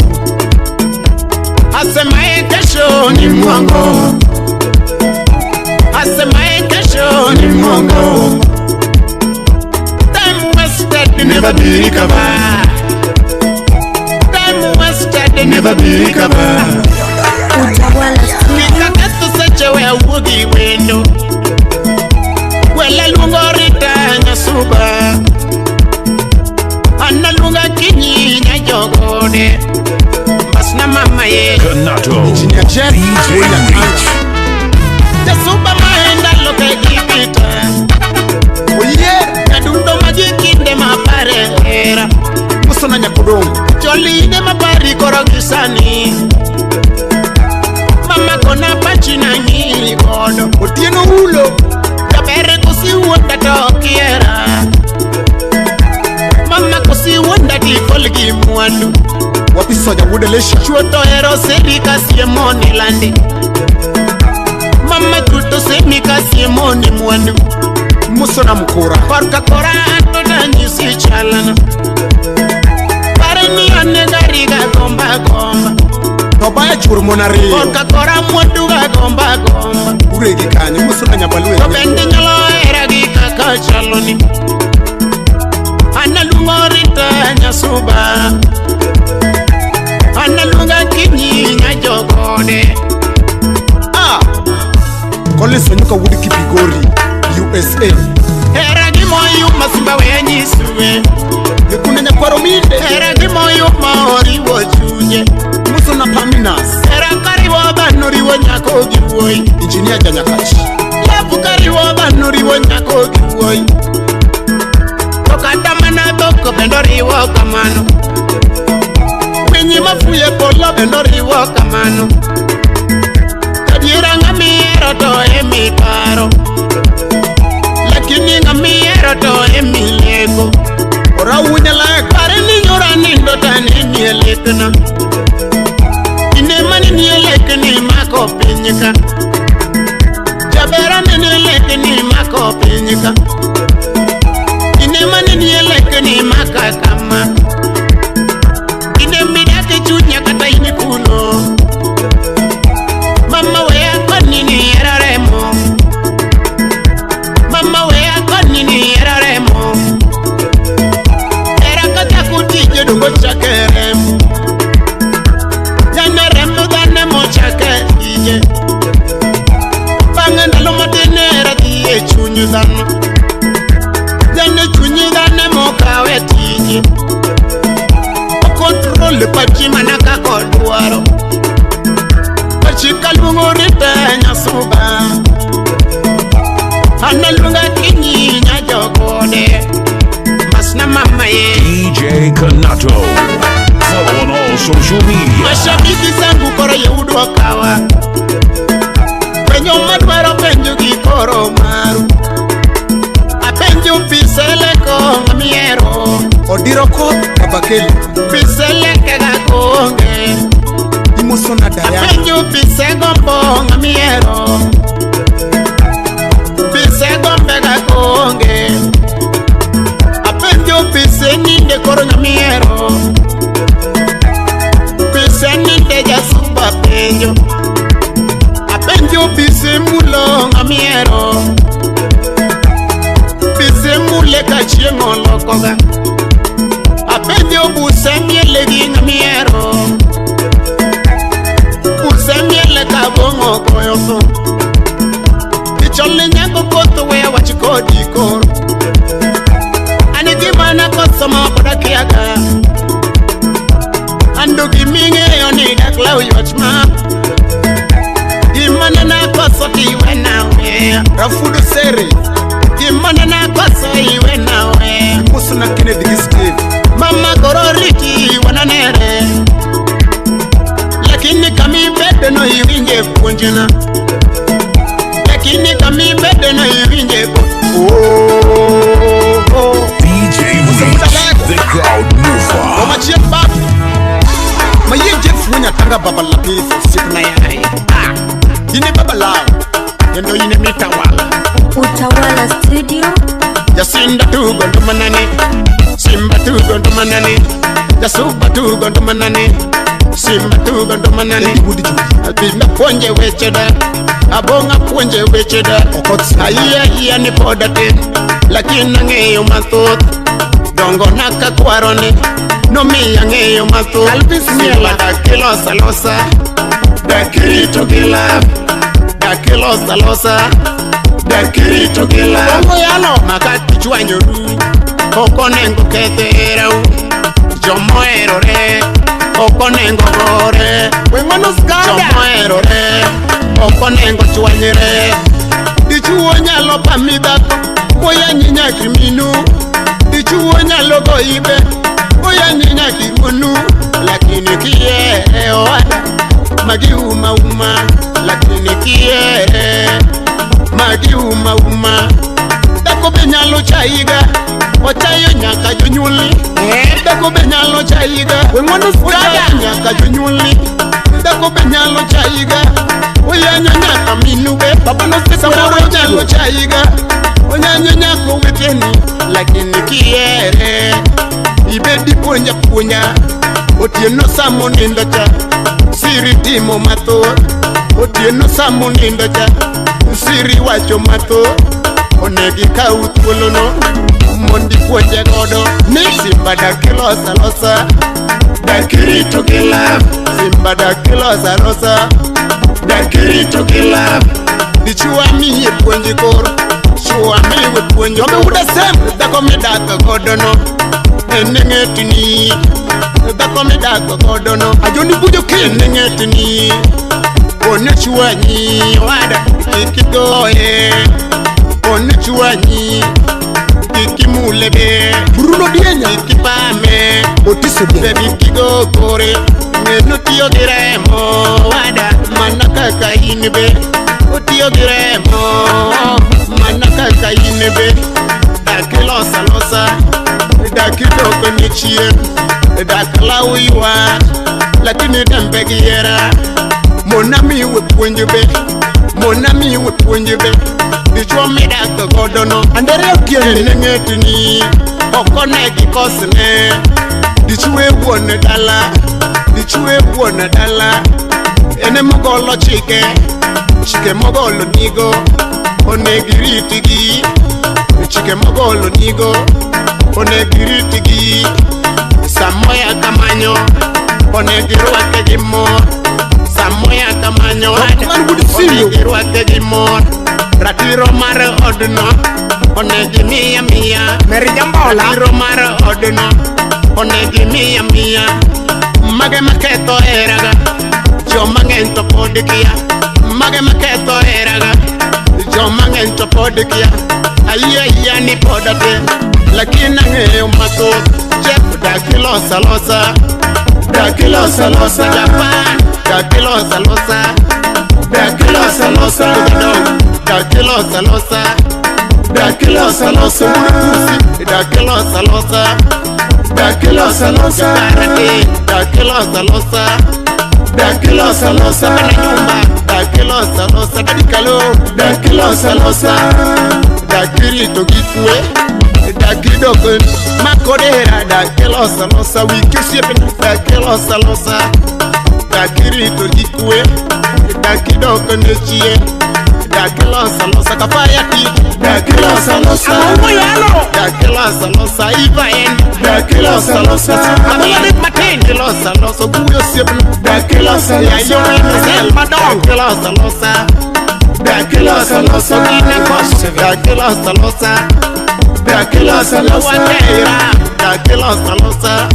[SPEAKER 4] asemaye kesho ni mwongo, asemaye kesho ni mwongo. Time wasted never be recovered. Time wasted never be recovered. Nikaketho seche we awuogi wendo. Wela luongo Rita Nyasuba, an aluonga kinyi nyajogode, mbasna mama ye.
[SPEAKER 12] Kanato. DJ Rich.
[SPEAKER 4] Jasuba ma e ndalo ka gipita,
[SPEAKER 9] Oyier.
[SPEAKER 4] nyadundo ma gi kinde mapare hera.
[SPEAKER 9] Musona nyakodongo.
[SPEAKER 4] Choline mapari koro gi sani, mama kona pachi nang'iri godo.
[SPEAKER 9] Otieno ulo.
[SPEAKER 4] Jaber kosi wuonda to ok ihera, mama kosi wuonda tikol gi mwandu.
[SPEAKER 9] Wapisoja wuod Elisha.
[SPEAKER 4] Chuo to hero seri ka siemoni landi, mama chuo to semi ka siemoni mwandu.
[SPEAKER 9] Musona mkura.
[SPEAKER 4] Korka kora anto tanyisi chalana, pare ni ane gari ga gomba gomba.
[SPEAKER 9] Tobaya chur mon ariyo.
[SPEAKER 4] Korka kora mwandu ga gomba gomba.
[SPEAKER 9] Uregi kanyo. Musona nyabalwe.
[SPEAKER 4] To bende nyalo hera gi kaka chaloni. An aluongo Rita Nyasuba, an aluonga kinyi nyajogode.
[SPEAKER 9] Ah. Collins Onyuka wuod Kipigori, USA.
[SPEAKER 4] Hera gi moyo masimba we nyisue,
[SPEAKER 9] Gikunde nyakwaro minde.
[SPEAKER 4] hera gi moyo ma oriwo chunye.
[SPEAKER 9] Musona Paminas.
[SPEAKER 4] Hera kariwo dhano riwo nyako gi wuoyi.
[SPEAKER 9] Engineer Janyakach.
[SPEAKER 4] Love kariwo dhano riwo nyako gi wuoyi. To kata mana dhok bende oriwo kamano. Winyi mafuyo e polo bende oriwo kamano. Adiera ng'ama ihero to emiparo, lakini ng'ama ihero to emilego.
[SPEAKER 9] Orau nyalego.
[SPEAKER 4] Pare ni nyoro nindo to aneni e lekna. Kinde maneni e lekni mako piny ka. Jaber aneni e lekni mako piny ka. Kinde maneni e lekni maka kama. Kinde midak e chunya kata in kuno. Mama weya koni ni hera remo. Mama weya koni ni hera remo. Hera kata kutije dongo chake remo. Yane remo dhano mochake tije. Bang'e ndalo matin hera dhi e chuny dhano. Yane chuny dhano mokawe tije. Okontrol pachi mana kaka odwaro. Pachi kaluongo Rita Nyasuba, an aluonga kinyi nyajogode. Masna mama ye.
[SPEAKER 12] DJ Kanato. Follow on all social media.
[SPEAKER 4] Mashabiki zangu koro yeudwa kawa. Penjo madwaro penjo gi koro maru. Apenjo piseleko ng'amihero.
[SPEAKER 9] Odiro koth Kabakeli.
[SPEAKER 4] Piseleke ga konge.
[SPEAKER 9] Imusona Diana.
[SPEAKER 4] Apenjo pise gombo ng'amihero. Pise gombe ga konge. Apenjo pise nini. ninde koro nyamiero Bise ninde jasuba penjo Apenjo bise mulo ngamiero Bise mule kachieng' olokoga Apenjo buse miele gi ngamiero Buse miele kabong'o goyo thum Ichole nyango koth weya wach kodi koro An gima nakoso ma pod akiaga Ando giming'eyo ni dak law ywach ma Gima ne nakoso tiwena weya
[SPEAKER 9] Rafudo Sere
[SPEAKER 4] Gima ne nakoso iwena weya
[SPEAKER 9] Musna Kennedy gi Steve
[SPEAKER 4] Mama koro riti wananere Lakini kamibedo no iwinje puonjna Lakini kamibedo no iwinje oh, oh.
[SPEAKER 12] DJ Rich, the crowd mover.
[SPEAKER 9] Omachie bab Maye Jeff wunya tanga baba Latif Sipna yai Ine baba lao Kendo ine mitawala
[SPEAKER 5] Utawala Studio.
[SPEAKER 4] Jasinda tugo ndumanane Simba tugo ndumanane Jasuba tugo ndumanane Simba tugo ndumanane Albina puonje weche da Abonga puonje weche da Ayia yia ni poda tin Lakini ang'eyo mathoth Dongo naka kwaroni Nomiyo ang'eyo mathoth
[SPEAKER 9] Alvis Miela.
[SPEAKER 4] Simba dak iloso alosa Dak irito gi love Dak iloso alosa Dak irito gi love
[SPEAKER 9] Bongo yalo
[SPEAKER 4] Makati chwanyoru Ok onego keth herau Jomoherore Ok onego gore
[SPEAKER 9] Weng'ono skada
[SPEAKER 4] Jomoherore Ok onego chwanyre Dichuo nyalo pami dhako Moyanyi nyaka minu Dichuo nyalo goyi be Moyanyi nyaka wuonu Lakini kihere owada Magi uma uma Lakini kihere Magi uma uma Dhako be nyalo chayiga Ochayo nyaka jonyuolni Dhako be nyalo chayiga
[SPEAKER 9] Weng'ono skada
[SPEAKER 4] Ochayo nyaka jonyuolni Dhako be nyalo chayiga Oyanyo nyaka minu be
[SPEAKER 9] Baba no sik
[SPEAKER 4] Samoro nyalo chayiga Onyanyo nyaka oweteni Lakini kihere Ibed ipuonja puonja Otieno samonindo cha Siri timo mathoth Otieno samonindo cha Siri wacho mathoth Onego ikaw thuolono Mondo ipuonje godo Ni Simba dak iloso alosa Dak irito gi love Simba dak iloso alosa Dak irito gi love Dichuo miye puonj koro Chuo miwe puonj
[SPEAKER 9] Jome uda sem
[SPEAKER 4] Dhako midak godo no En ng'etni Dhako midak godo no
[SPEAKER 9] Ajoni bujo kin
[SPEAKER 4] En ng'etni Ono chwanyi wada Kik igoye Ono chwanyi Kik imule be
[SPEAKER 9] Bruno Dienya
[SPEAKER 4] Kik ipame
[SPEAKER 9] Otiso Dienya
[SPEAKER 4] Be kik igo kore Ng'eno tiyo gi remo wada Mana kaka in be Otiyo gi remo Mana kaka in be Dak iloso alosa Dak idoko ni chien Dak law ywak Lakini dembe gi hera Mona miwe puonj be Mona miwe puonj be Dichuo midak godo no
[SPEAKER 9] Andere Otiende
[SPEAKER 4] En ng'etni Ok onego ikosne Dichuo e wuon dala Dichuo e wuon dala En emogolo chike Chike mogolo nigo Onego iritgi Chike mogolo nigo Onego iritgi Samoya kamanyo Onego irwake gi mor Samoya kamanyo
[SPEAKER 9] Man wuod Sirio.
[SPEAKER 4] Onego irwake gi mor Ratiro mar odno Onego imiya miya
[SPEAKER 9] Mary Jambola
[SPEAKER 4] Ratiro mar odno Onego imiya miya Mage maketho heraga Joma ng'eny to pod kia Mage maketho heraga Joma ng'eny to pod kia Ayie ayia ni pod atin Lakini ang'eyo mathoth Jeff dak iloso alosa Dak iloso alosa Japan Dak iloso alosa Dak iloso alosa Dak iloso alosa Dak iloso alosa Pusi Dak iloso alosa Dak iloso alosa Jakarate Dak iloso alosa Dak iloso alosa Bana nyumba Dak iloso alosa Dadikalo Dak iloso alosa Dak irito gi kwe Dakidoko makodera dakilosa losa wikisiepna dakilosa losa dakirito gikwe dakidoko ne chien dakilosa losa kafaya tich dakilosa losa dakilosa losa ivaen dakilosa losa amoladit matin dakilosa losa guyo siepna dakilosa losa yayo madong dakilosa losa dakilosa losa kinakos dakilosa losa dakilosa losa dakilosa losa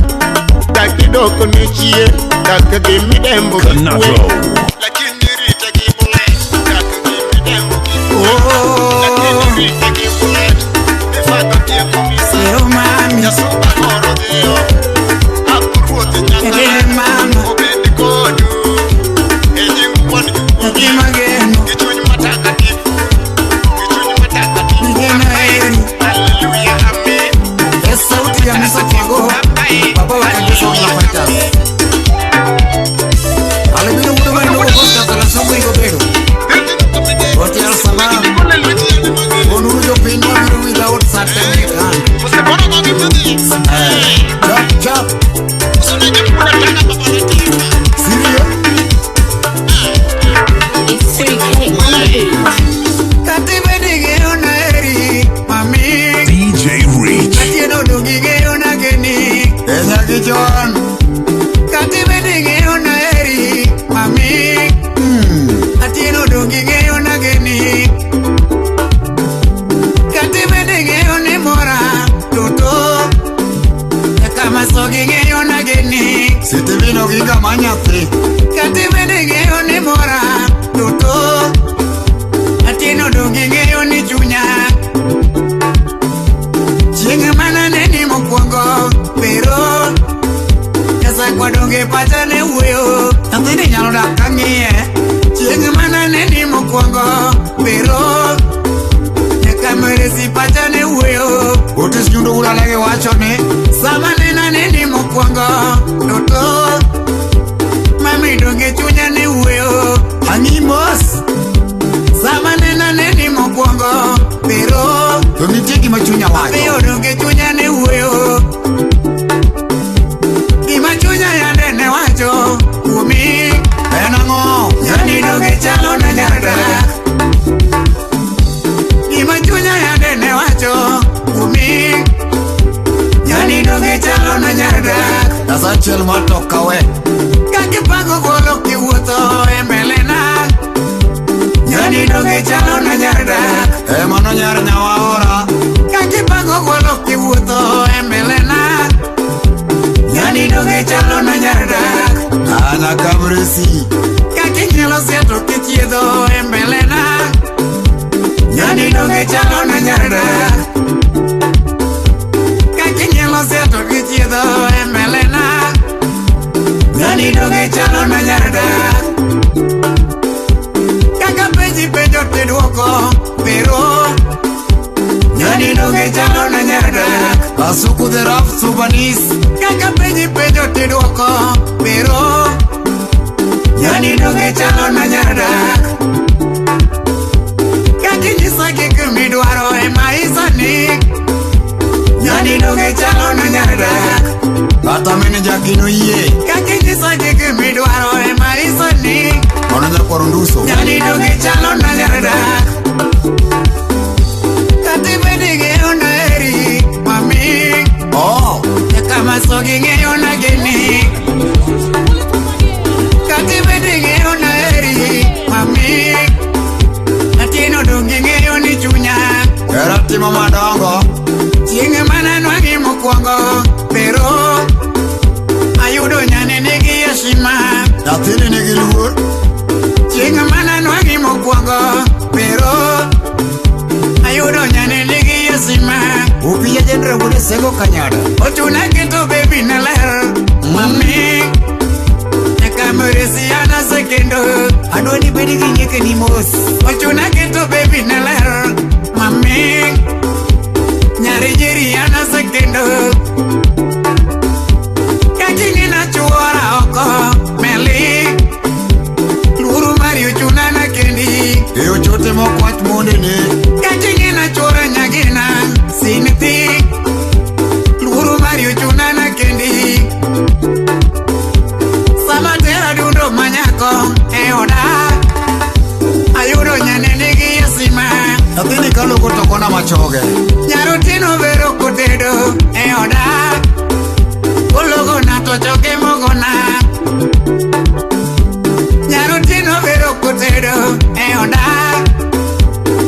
[SPEAKER 4] dakidoko ne chien dakagimidembo gikwe
[SPEAKER 1] Oh, mami. Eh, mama. Nyathi mageno. Nigeno heri. E sauti ya Musa Tiago, baba wa kanisa wa Fighters. Alibino wudo mar luwo Oscar Talasongo igo bedo. Hotel Salam. Onuru jopiny wabiro without certificate. Chop chop. Sirio.
[SPEAKER 6] It's 3K on the beat.
[SPEAKER 1] Katiba digeo na heri, mami.
[SPEAKER 12] DJ Rich.
[SPEAKER 1] Atieno dugigeo na geni.
[SPEAKER 10] Enya gichon.
[SPEAKER 1] Katiba digeo na heri, mami. Atieno dugigeo na geni. Katiba digeo ni mora, toto. Kama sogigeo na geni.
[SPEAKER 10] Sitivino giga manyathi.
[SPEAKER 1] Katiba digeo ni mora, toto. Atieno dugigeo ni chunya. Chieng' mana neni mokwongo, pero Nyasakwa donge pacha ne wuoyo. Nyathini nyalo dak ka ng'iye. Chieng' mana neni mokwongo, pero Nyaka meresi pacha ne wuoyo.
[SPEAKER 10] Otis Nyundo Wulalege wacho ni
[SPEAKER 1] Sama nena neni mokwongo, toto. Mami donge chunya ne wuoyo.
[SPEAKER 10] Ang'i mos.
[SPEAKER 1] Sama nena neni mokwongo, pero
[SPEAKER 10] To nitie gima chunya wacho.
[SPEAKER 1] Apiyo donge chunya ne wuoyo. Gima chunya yande ne wacho kuomi.
[SPEAKER 10] En ang'o?
[SPEAKER 1] Nyani donge chalo na nyar dak. Gima chunya yande ne wacho kuomi. Nyani donge chalo na nyar dak.
[SPEAKER 10] Asachiel mar tok kawe.
[SPEAKER 1] Kakipango golo kiwuotho e mbele na. Nyani donge chalo na nyar dak.
[SPEAKER 10] E mano nyar nyawaora.
[SPEAKER 1] Kakipango golo kiwuotho e mbele na. Nyani donge chalo na nyar dak.
[SPEAKER 10] Ana kabresi.
[SPEAKER 1] Kakinyalo seto kichiedho e mbele na. Nyani donge chalo na nyar dak. Kakinyalo seto kichiedho e mbele na. Nyani donge chalo na nyar dak. Kaka penji penjo tiduoko pero Nyani donge chalo na nyar dak.
[SPEAKER 10] Kasuku the rough Subanis.
[SPEAKER 1] Kaka penji penjo tiduoko pero Nyani donge chalo na nyar dak. Kakinyisa gik midwaro e maisha ni. Nyani donge chalo na nyar dak.
[SPEAKER 10] Kata meneja kino yie.
[SPEAKER 1] Kakinyisa gik midwaro e maisha ni.
[SPEAKER 10] Mano nyakwar Onduso.
[SPEAKER 1] Nyani donge chalo na nyar dak. Katiba digeo na heri, mami.
[SPEAKER 10] Oh.
[SPEAKER 1] Nyaka masogi ng'eyo na geni. Katiba digeo na heri, mami. Atieno donge ng'eyo ni chunya.
[SPEAKER 10] Hera timo madongo.
[SPEAKER 1] Chieng' mana nwang'i mokwongo, pero ayudo nyane nigi heshima.
[SPEAKER 10] Nyathini nigi luor.
[SPEAKER 1] Chieng' mana nwang'i mokwongo, pero ayudo nyane nigi heshima.
[SPEAKER 10] Upiya jendre wuod Sego Kanyada.
[SPEAKER 1] Ochuna keto baby ne ler, mami. Nyaka meresi ana sekendo.
[SPEAKER 11] Adwa ni bed gi nyekeni mos.
[SPEAKER 1] Ochuna keto baby ne ler, mami. Nyari jeri ana sekendo. Kaking'ina chuora oko meli. Luoro mari ochuna na kendi.
[SPEAKER 10] E ochote mokwach mondene.
[SPEAKER 1] Kaking'ina chuora nyagina sinthi. machoge. Nyarotino vero kotedo e oda. Ologona to choke mogona. Nyarotino vero kotedo e oda.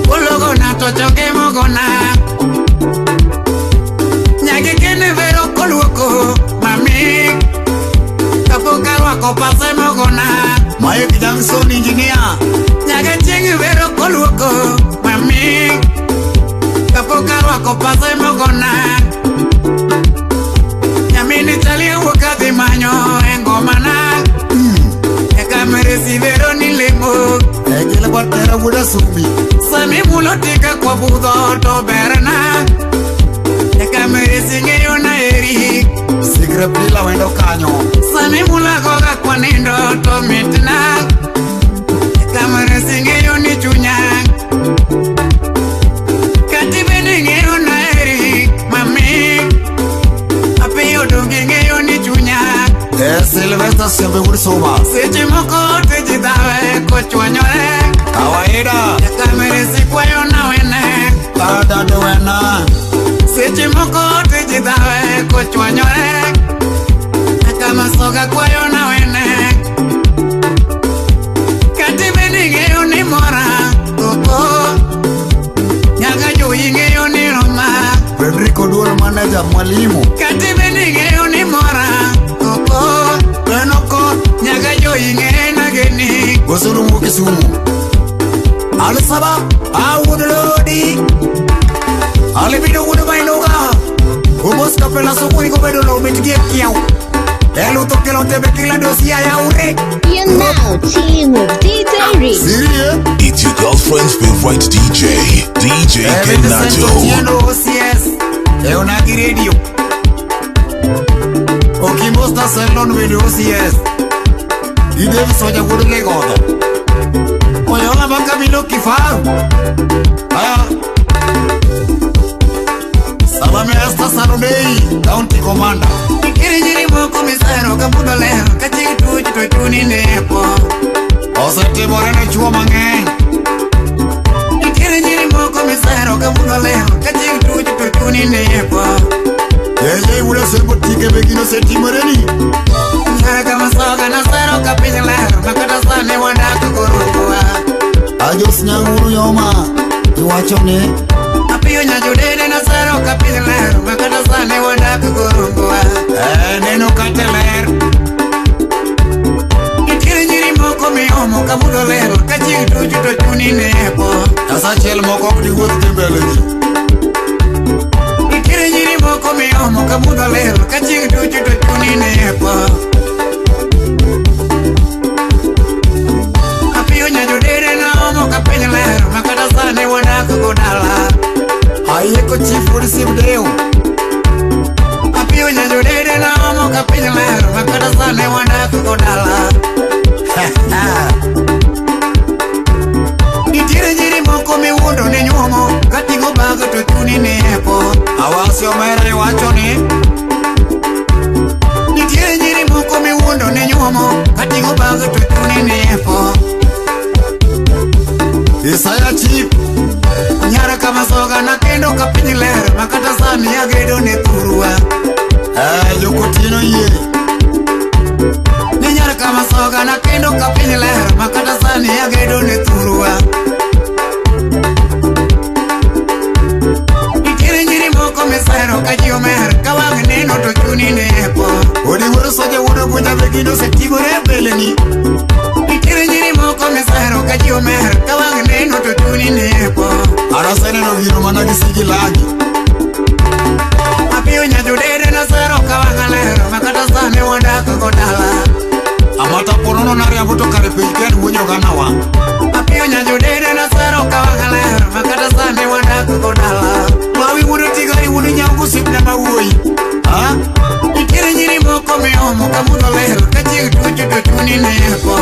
[SPEAKER 1] Ologona to choke mogona. Nyage kene vero koluoko mami. Kapoka rwako pase mogona.
[SPEAKER 13] Mike Johnson engineer.
[SPEAKER 1] Nyage chieng' vero koluoko mami. Kapoka rwako pase mogona. Nyamini chali wuok adhi manyo e ngomana. Eka meresi vero ni lemo.
[SPEAKER 13] Ejele batera wuda sumi.
[SPEAKER 1] Sami mulo tika kwa budho to berna. Eka meresi ng'eyo na eri.
[SPEAKER 13] Sigre pila wendo kanyo.
[SPEAKER 1] Sami mula goga kwa nindo to mitna. Eka meresi ng'eyo ni chunya. Kati bende ng'eyo na eri mami. Apiyo donge ng'eyo ni chunya.
[SPEAKER 13] Sylvester Sembe Wursoma.
[SPEAKER 1] Seche moko tiji dhawe kochwanyore.
[SPEAKER 13] Kawaida.
[SPEAKER 1] Eka meresi kwayo na wene.
[SPEAKER 13] Kada duwena.
[SPEAKER 1] Seche moko tiji dhawe kochwanyore. Eka masoga kwayo na wene. Kati bende ng'eyo ni mora koko. Nyaka joyi ng'eyo ni roma.
[SPEAKER 13] Frederico Duol manager mwalimu.
[SPEAKER 1] Kati bende ng'eyo ni mora koko.
[SPEAKER 13] Benoko.
[SPEAKER 1] Nyaka joyi ng'eyo na geni.
[SPEAKER 13] Gosurumu Kisumu. Alisaba awudlodi. Alibido wudu mainuga. Umos kapela sukuri gobedo lo mitgie kiau. Elu tokelo tebe kila dosia ya ure.
[SPEAKER 3] You're now chilling with DJ Rich.
[SPEAKER 12] It's your girlfriend's favorite DJ, DJ Kenato.
[SPEAKER 1] OCS, Eonagi Radio.
[SPEAKER 13] Okimosta salon with OCS. Idem soja wudu legodo.
[SPEAKER 1] Oyola makamilo kifaru.
[SPEAKER 13] Aya. Salame esta Saturday, County Commander.
[SPEAKER 1] Kirijiri moko misero kabudo lero kachi tuch to chuni nepo.
[SPEAKER 13] Osetimore ne chuo mang'eny.
[SPEAKER 1] Kirijiri moko misero kabudo lero kachi tuch to chuni nepo.
[SPEAKER 13] Yeye wulo sembo tike begino setimore ni.
[SPEAKER 1] Nyaka masoga na sero kapiny lero makata sani wadak korogwa.
[SPEAKER 13] Ajos nyanguru yoma iwacho ne.
[SPEAKER 1] Apiyo nyajudede na sero kapiny lero makata sani wadak korogwa.
[SPEAKER 13] Neno kate ler.
[SPEAKER 1] Nitiere nyiri moko miomo kabudo lero kachieng' tucho to chuni nepo.
[SPEAKER 13] Nyasachiel moko ok diwuoth gi mbele ji.
[SPEAKER 1] Nitiere nyiri moko miomo kabudo lero kachieng' tucho to chuni nepo. Apiyo nyajudede na omo kapiny lero makata sani wadak go dala.
[SPEAKER 13] Ayeko chief wuod Simdeo.
[SPEAKER 1] Apiyo nyajudede na omo kapiny lero makata sani wadak go dala. Nitiere nyiri moko miwuondo ni nyuomo kating'o bag to chuni nepo.
[SPEAKER 13] Awasi omera iwacho ni.
[SPEAKER 1] Nitiere nyiri moko miwuondo ni nyuomo kating'o bag to chuni nepo.
[SPEAKER 13] Isaya chief.
[SPEAKER 1] Nyara kamasoga na kendo kapiny ler makata sani agedo ne thurwa.
[SPEAKER 13] Jokotino yie.
[SPEAKER 1] Ni nyara kamasoga na kendo kapiny ler makata sani agedo ne thurwa. Nitiere nyiri moko misero ka ji omer ka wang' neno to chuni nepo.
[SPEAKER 13] Odi wuod soja wuod Ogunja begino oseting'ore mbeleni.
[SPEAKER 1] Nitiere nyiri moko misero ka ji omer ka wang' neno to chuni nepo.
[SPEAKER 13] An aseneno gino mana gi sigi lagi.
[SPEAKER 1] Apiyo nyajudede nasero ka wang'a lero makata sani wadak go dala.
[SPEAKER 13] Amata ponono nariambo to kare penj ken wuonyo ganawa.
[SPEAKER 1] Apiyo nyajudede nasero ka wang'a lero makata sani wadak go dala.
[SPEAKER 13] Mawi wuod Tigari wuod Nyangu osiepna ma wuoyi.
[SPEAKER 1] Ha? Nitiere nyiri moko miomo kamudho lero kachieng' tucho to chuni nepo.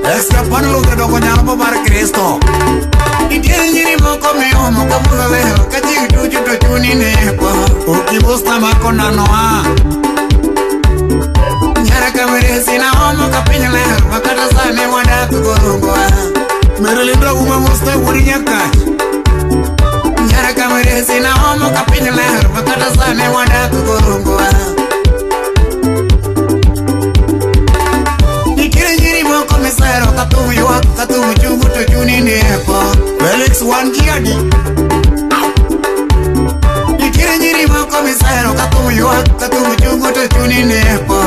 [SPEAKER 13] Extra panlo odoko nyalombo mar Kristo.
[SPEAKER 1] Nitiere nyiri moko miomo kamudho lero kachieng' tucho to chuni nepo.
[SPEAKER 13] Okibosta mako nanoa.
[SPEAKER 1] Nyara kameresi na omo kapiny ler makata sani wadak gorogwa.
[SPEAKER 13] Merelinda uma mosta wuod Nyakach.
[SPEAKER 1] Nyara piny ler makata sani wadak gorungowa. Nitiere nyiri moko misero kathum ywak kathum chungu to chuni ni epo.
[SPEAKER 13] Felix wan ji adi?
[SPEAKER 1] Nitiere nyiri moko misero kathum ywak kathum chungu to chuni ni epo.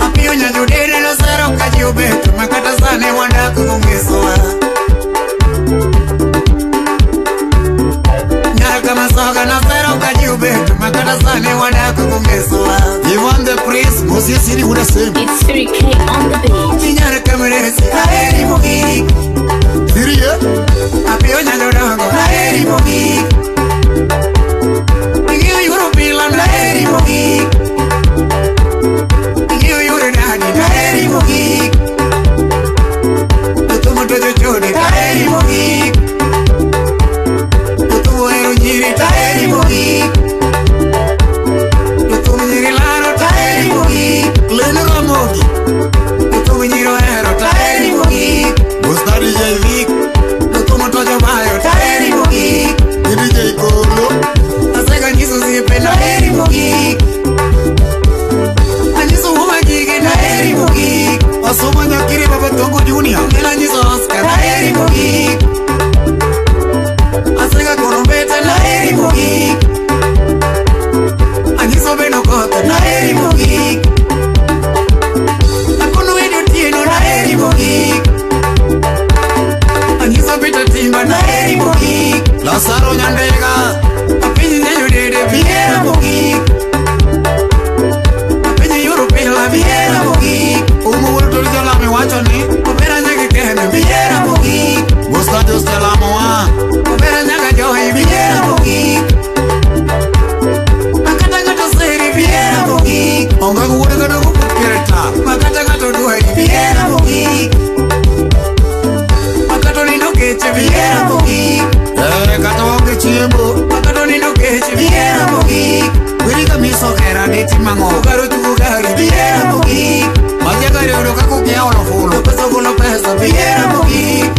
[SPEAKER 1] Apiyo nyajudere nosero ka ji obeto makata sani wadak gongesowa. Nyar kamasoga nosero ka ji obeto makata sani wadak gongesowa.
[SPEAKER 13] Ivan the Prince, Moses Siri wuda same.
[SPEAKER 6] It's 3K on the beat.
[SPEAKER 1] Nyar kameresi aheri mogik.
[SPEAKER 13] Siri ye?
[SPEAKER 1] Apiyo nyajodongo aheri mogik. Ing'iyo yuro pila aheri mogik. Ing'iyo yuro dadi aheri mogik. Jothum to jochode aheri mogik. Jothum ohero nyiri aheri mogik. Jothum nyiri laro aheri mogik.
[SPEAKER 13] Leno Ramogi.
[SPEAKER 1] Jothum nyiri ohero aheri mogik.
[SPEAKER 13] Busta DJ Vic.
[SPEAKER 1] Jothum to jobayo aheri mogik.
[SPEAKER 13] DJ Kolo.
[SPEAKER 1] Asega nyiso osiepe aheri mogik. Anyiso uma gige aheri mogik.
[SPEAKER 13] Asoma Nyakiri Baba Tongo Junior.
[SPEAKER 1] Kendo anyiso Oscar aheri mogik. Asega korombete aheri mogik. Anyiso Beno Kothe aheri mogik. Akono Wedi Otieno aheri mogik. Anyiso Peter Timba aheri mogik.
[SPEAKER 13] Lazaro Nyandega.
[SPEAKER 1] Apinyi Nyayudede biera mogik. Apinyi Yuro Pila biera mogik.
[SPEAKER 13] Umo wuod to jalami wacho ni
[SPEAKER 1] Obera nyaka Kene biera mogik.
[SPEAKER 13] Busta Jos jalamo wa.
[SPEAKER 1] Obera nyaka Joy biera mogik. Makata ng'ato seri biera mogik.
[SPEAKER 13] Onge wuod kata kopuk ta.
[SPEAKER 1] Makata ng'ato dwari biera mogik. Makata nindo keche biera mogik.
[SPEAKER 13] Kata onge chiemo.
[SPEAKER 1] Makata nindo keche biera mogik.
[SPEAKER 13] Weri kamiso hera ne timang'o.
[SPEAKER 1] Ogaro tugo gari biera mogik.
[SPEAKER 13] Majaga yudo kaka okia olo fulo.
[SPEAKER 1] Jopesa golo pesa biera mogik.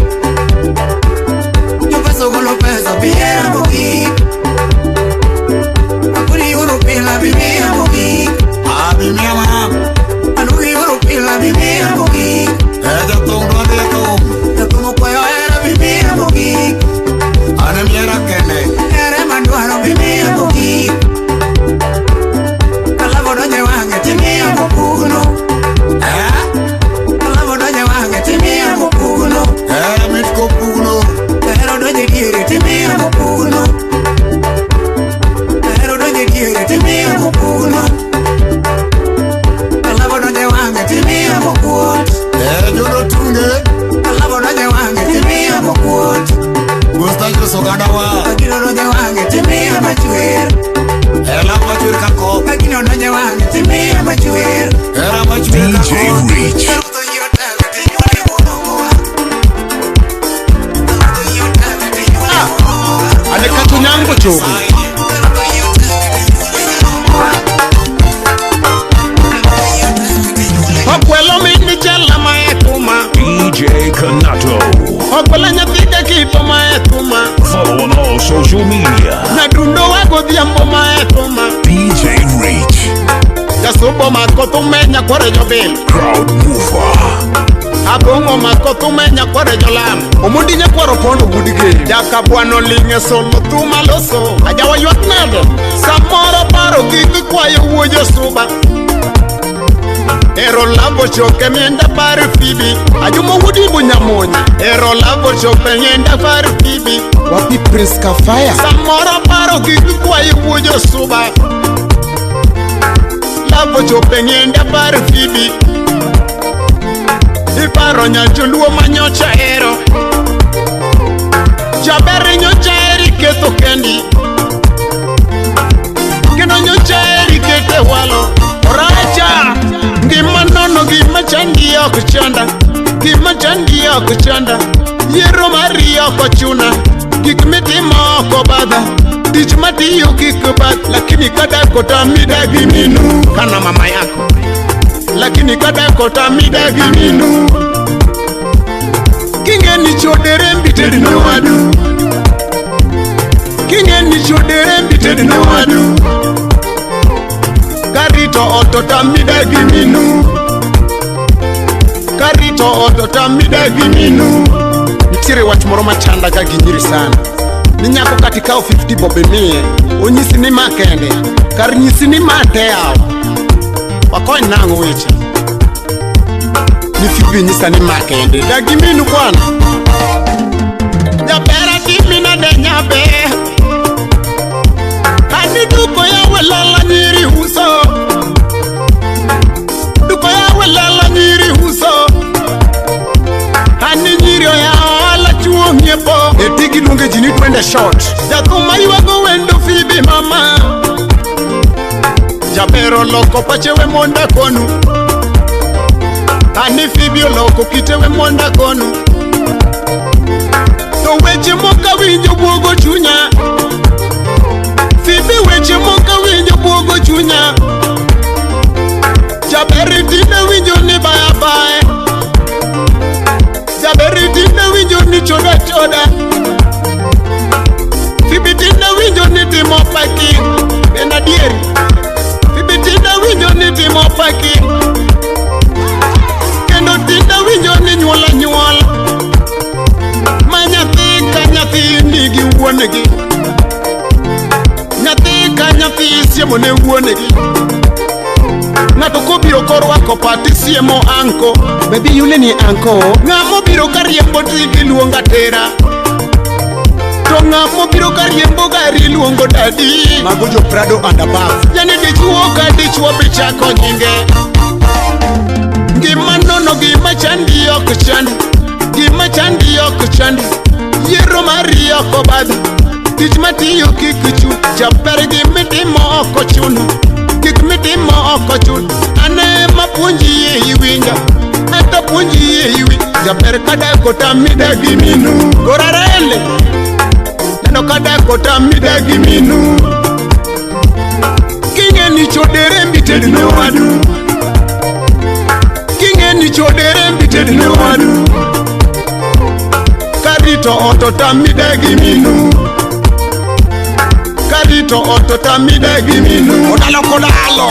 [SPEAKER 1] Jopesa golo pesa biera mogik. Akoni yuro pila biera mogik.
[SPEAKER 13] Abimia ma.
[SPEAKER 1] Anugi yuro pila biera mogik.
[SPEAKER 13] Jathum dwa dhi e thum.
[SPEAKER 1] Jathum okwayo hera biera mogik.
[SPEAKER 13] An e miera kende.
[SPEAKER 1] Hera madwaro biera mogik. Kalavo donjo e wang'e timiya mopugno. Kalavo donjo e wang'e timiya mopugno.
[SPEAKER 13] Hera mit kopugno.
[SPEAKER 1] Hera donjo e diere timiya mopugno. Hera donjo e diere timiya mopugno. Kalavo donjo e wang'e timiya mokuot.
[SPEAKER 13] Jono tunge.
[SPEAKER 1] Kalavo donjo e wang'e timiya mokuot.
[SPEAKER 13] Busta Jos oganda wa.
[SPEAKER 1] Agino donjo e wang'e timiya machwer.
[SPEAKER 13] Hera machwer ka koth.
[SPEAKER 1] Agino donjo e wang'e timiya machwer.
[SPEAKER 13] Hera machwer ka
[SPEAKER 12] DJ
[SPEAKER 13] koth.
[SPEAKER 12] Rich.
[SPEAKER 4] Ane katunyango chogo. Okwelo mini jala maetuma.
[SPEAKER 12] DJ Kanato.
[SPEAKER 4] Okwelo nyathika kipo maetuma.
[SPEAKER 12] Follow on all social media.
[SPEAKER 4] Nyadundo wa godhiambo maetuma.
[SPEAKER 12] DJ Rich.
[SPEAKER 4] Jasubo mako thumenya kware jobil.
[SPEAKER 12] Crowd Mover.
[SPEAKER 4] Abong'o mako thumenya kware jolam. Omondi nyakwaro pondo wuod gem. Jakabwano ling' e solo thuma loso. Ajawa ywak nade? Samoro paro kik kwayo wuo josuba. Ero lavo choke mienda par fibi. Ajumo wuod Bunyamunya. Ero lavo choke mienda par fibi.
[SPEAKER 9] Wapi Prince Kafaya?
[SPEAKER 4] Samoro paro kik kwayo wuo josuba. Lavo chope mienda par fibi. Iparo nyajoluo manyocha hero. Jaber nyocha heri ketho kendi. Kendo nyocha heri kete walo. Oracha ngima nono gima chandi ok chanda. Gima chandi ok chanda. Yiero mari ok ochuna. Gik mitimo ok obadha. Tich matiyo kik bath. Lakini kadak otami dagi minu. Kana mama yako. Lakini kadak otami dagi minu. King'e ni chodere mbi tedno wadu.
[SPEAKER 9] King'e ni chodere mbited ne wadu. Karito ot otami dagi minu. Karito ot otami dagi minu. Nitiere wach moro machanda ga gi nyiri sana. Ni nyako kata ikawo 50 bob imiye, onyisi ni ma kende, kar nyisi ni ma te yawa. Wakony nang'o weche? Ni Phoebe nyisa ni ma kende. Dagi minu bwana. Jaber atimi nade nyaber. Ani duko yawe lala nyiri uso. Duko yawe lala nyiri uso. Ani nyiri oyawo ala chuo ng'iepo. Eti giluonge ji ni twende short. Jathum maywago wendo Phoebe mama. Jaber oloko pache we mondo akonu. Ani Phoebe oloko kite we mondo akonu. To weche moko awinjo buogo chunya. Phoebe weche moko awinjo buogo chunya. Jaber tinde winjo ni baya baye. Jaber tinde winjo ni choda choda. Phoebe tinde winjo ni timo paki. En adier. Phoebe tinde winjo ni timo paki. Kendo tinde winjo ni nyuol anyuola. Ma nyathi ka nyathi nigi wuon-gi. Nyathi ka nyathi siemo ne wuon-gi. Ng'ato kobiro korwako pati siemo anko. Baby yule ni anko. Ng'ama obiro kariembo tigi luonga tera. To ng'ama obiro kariembo gari luongo dadi. Mago jo Prado and above. Yani dichuo ka dichuo bichako nyinge. Gima nono gima chandi ok chandi. Gima chandi ok chandi. Yiero mari ok obadho. Tich matiyo kik chu. Jaber gimitimo ok ochuno. Gik mitimo ok ochuno. An ema puonji yie iwinja. Anta puonji yie iwinja. Jaber kadak otami dagi minu. Gorarele. Neno kadak otami dagi minu. King'e ni chodere mbited ne wadu. King'e ni chodere mbited ne wadu. Karito ot otami dagi minu. Karito ot otami dagi minu. Odalo kodalo.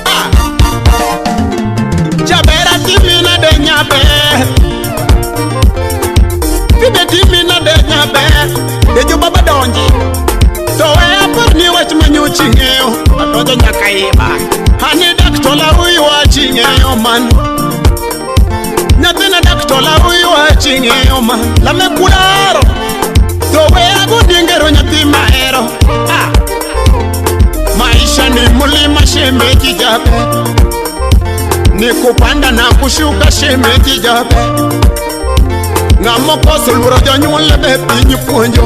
[SPEAKER 9] Ah. Jaber atimi nade nyaber. Phoebe timi nade nyaber. Dejo baba donji. To we apar ni wach manyocha ing'eyo. Adonjo nyaka iba. Ani dak to lawi wach ing'eyo man. Nyathina dak to lawi wach ing'eyo man. Lame kularo. To we agondi ngero nyathi mahero. Ah. Maisha ni mulima shemeji jaber. Ni kupanda na kushuka shemeji jaber. Ng'ama okoso luoro jonyuol be piny puonjo.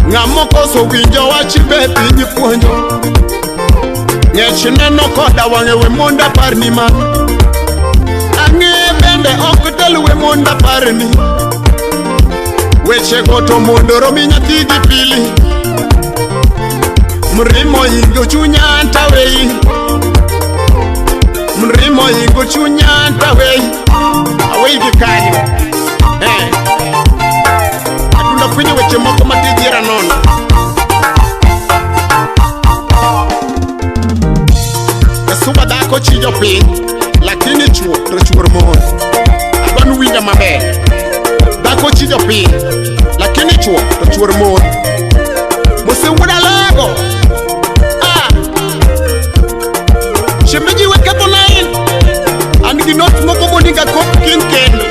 [SPEAKER 9] Ng'ama okoso winjo wach be piny puonjo. Ng'ech neno koda wang'e we mondo apar ni ma. Ang'e bende ok tel we mondo apar ni. Weche go to mondo romi nyathi gi pili. Mrimo ingo chunya antawei. Mrimo ingo chunya antawei. Awei gi kanyo. Adunda fwenyo weche moko matijira nono. Kasuba dhako chi jopiny, lakini chuo to chuor mon. Adwa nuwinja maber. Dhako chi jopiny, lakini chuo to chuor mon. Mose wuoda lago. Ah. Shemeji we ketho line. An gi notes moko monego akop kiny kendo.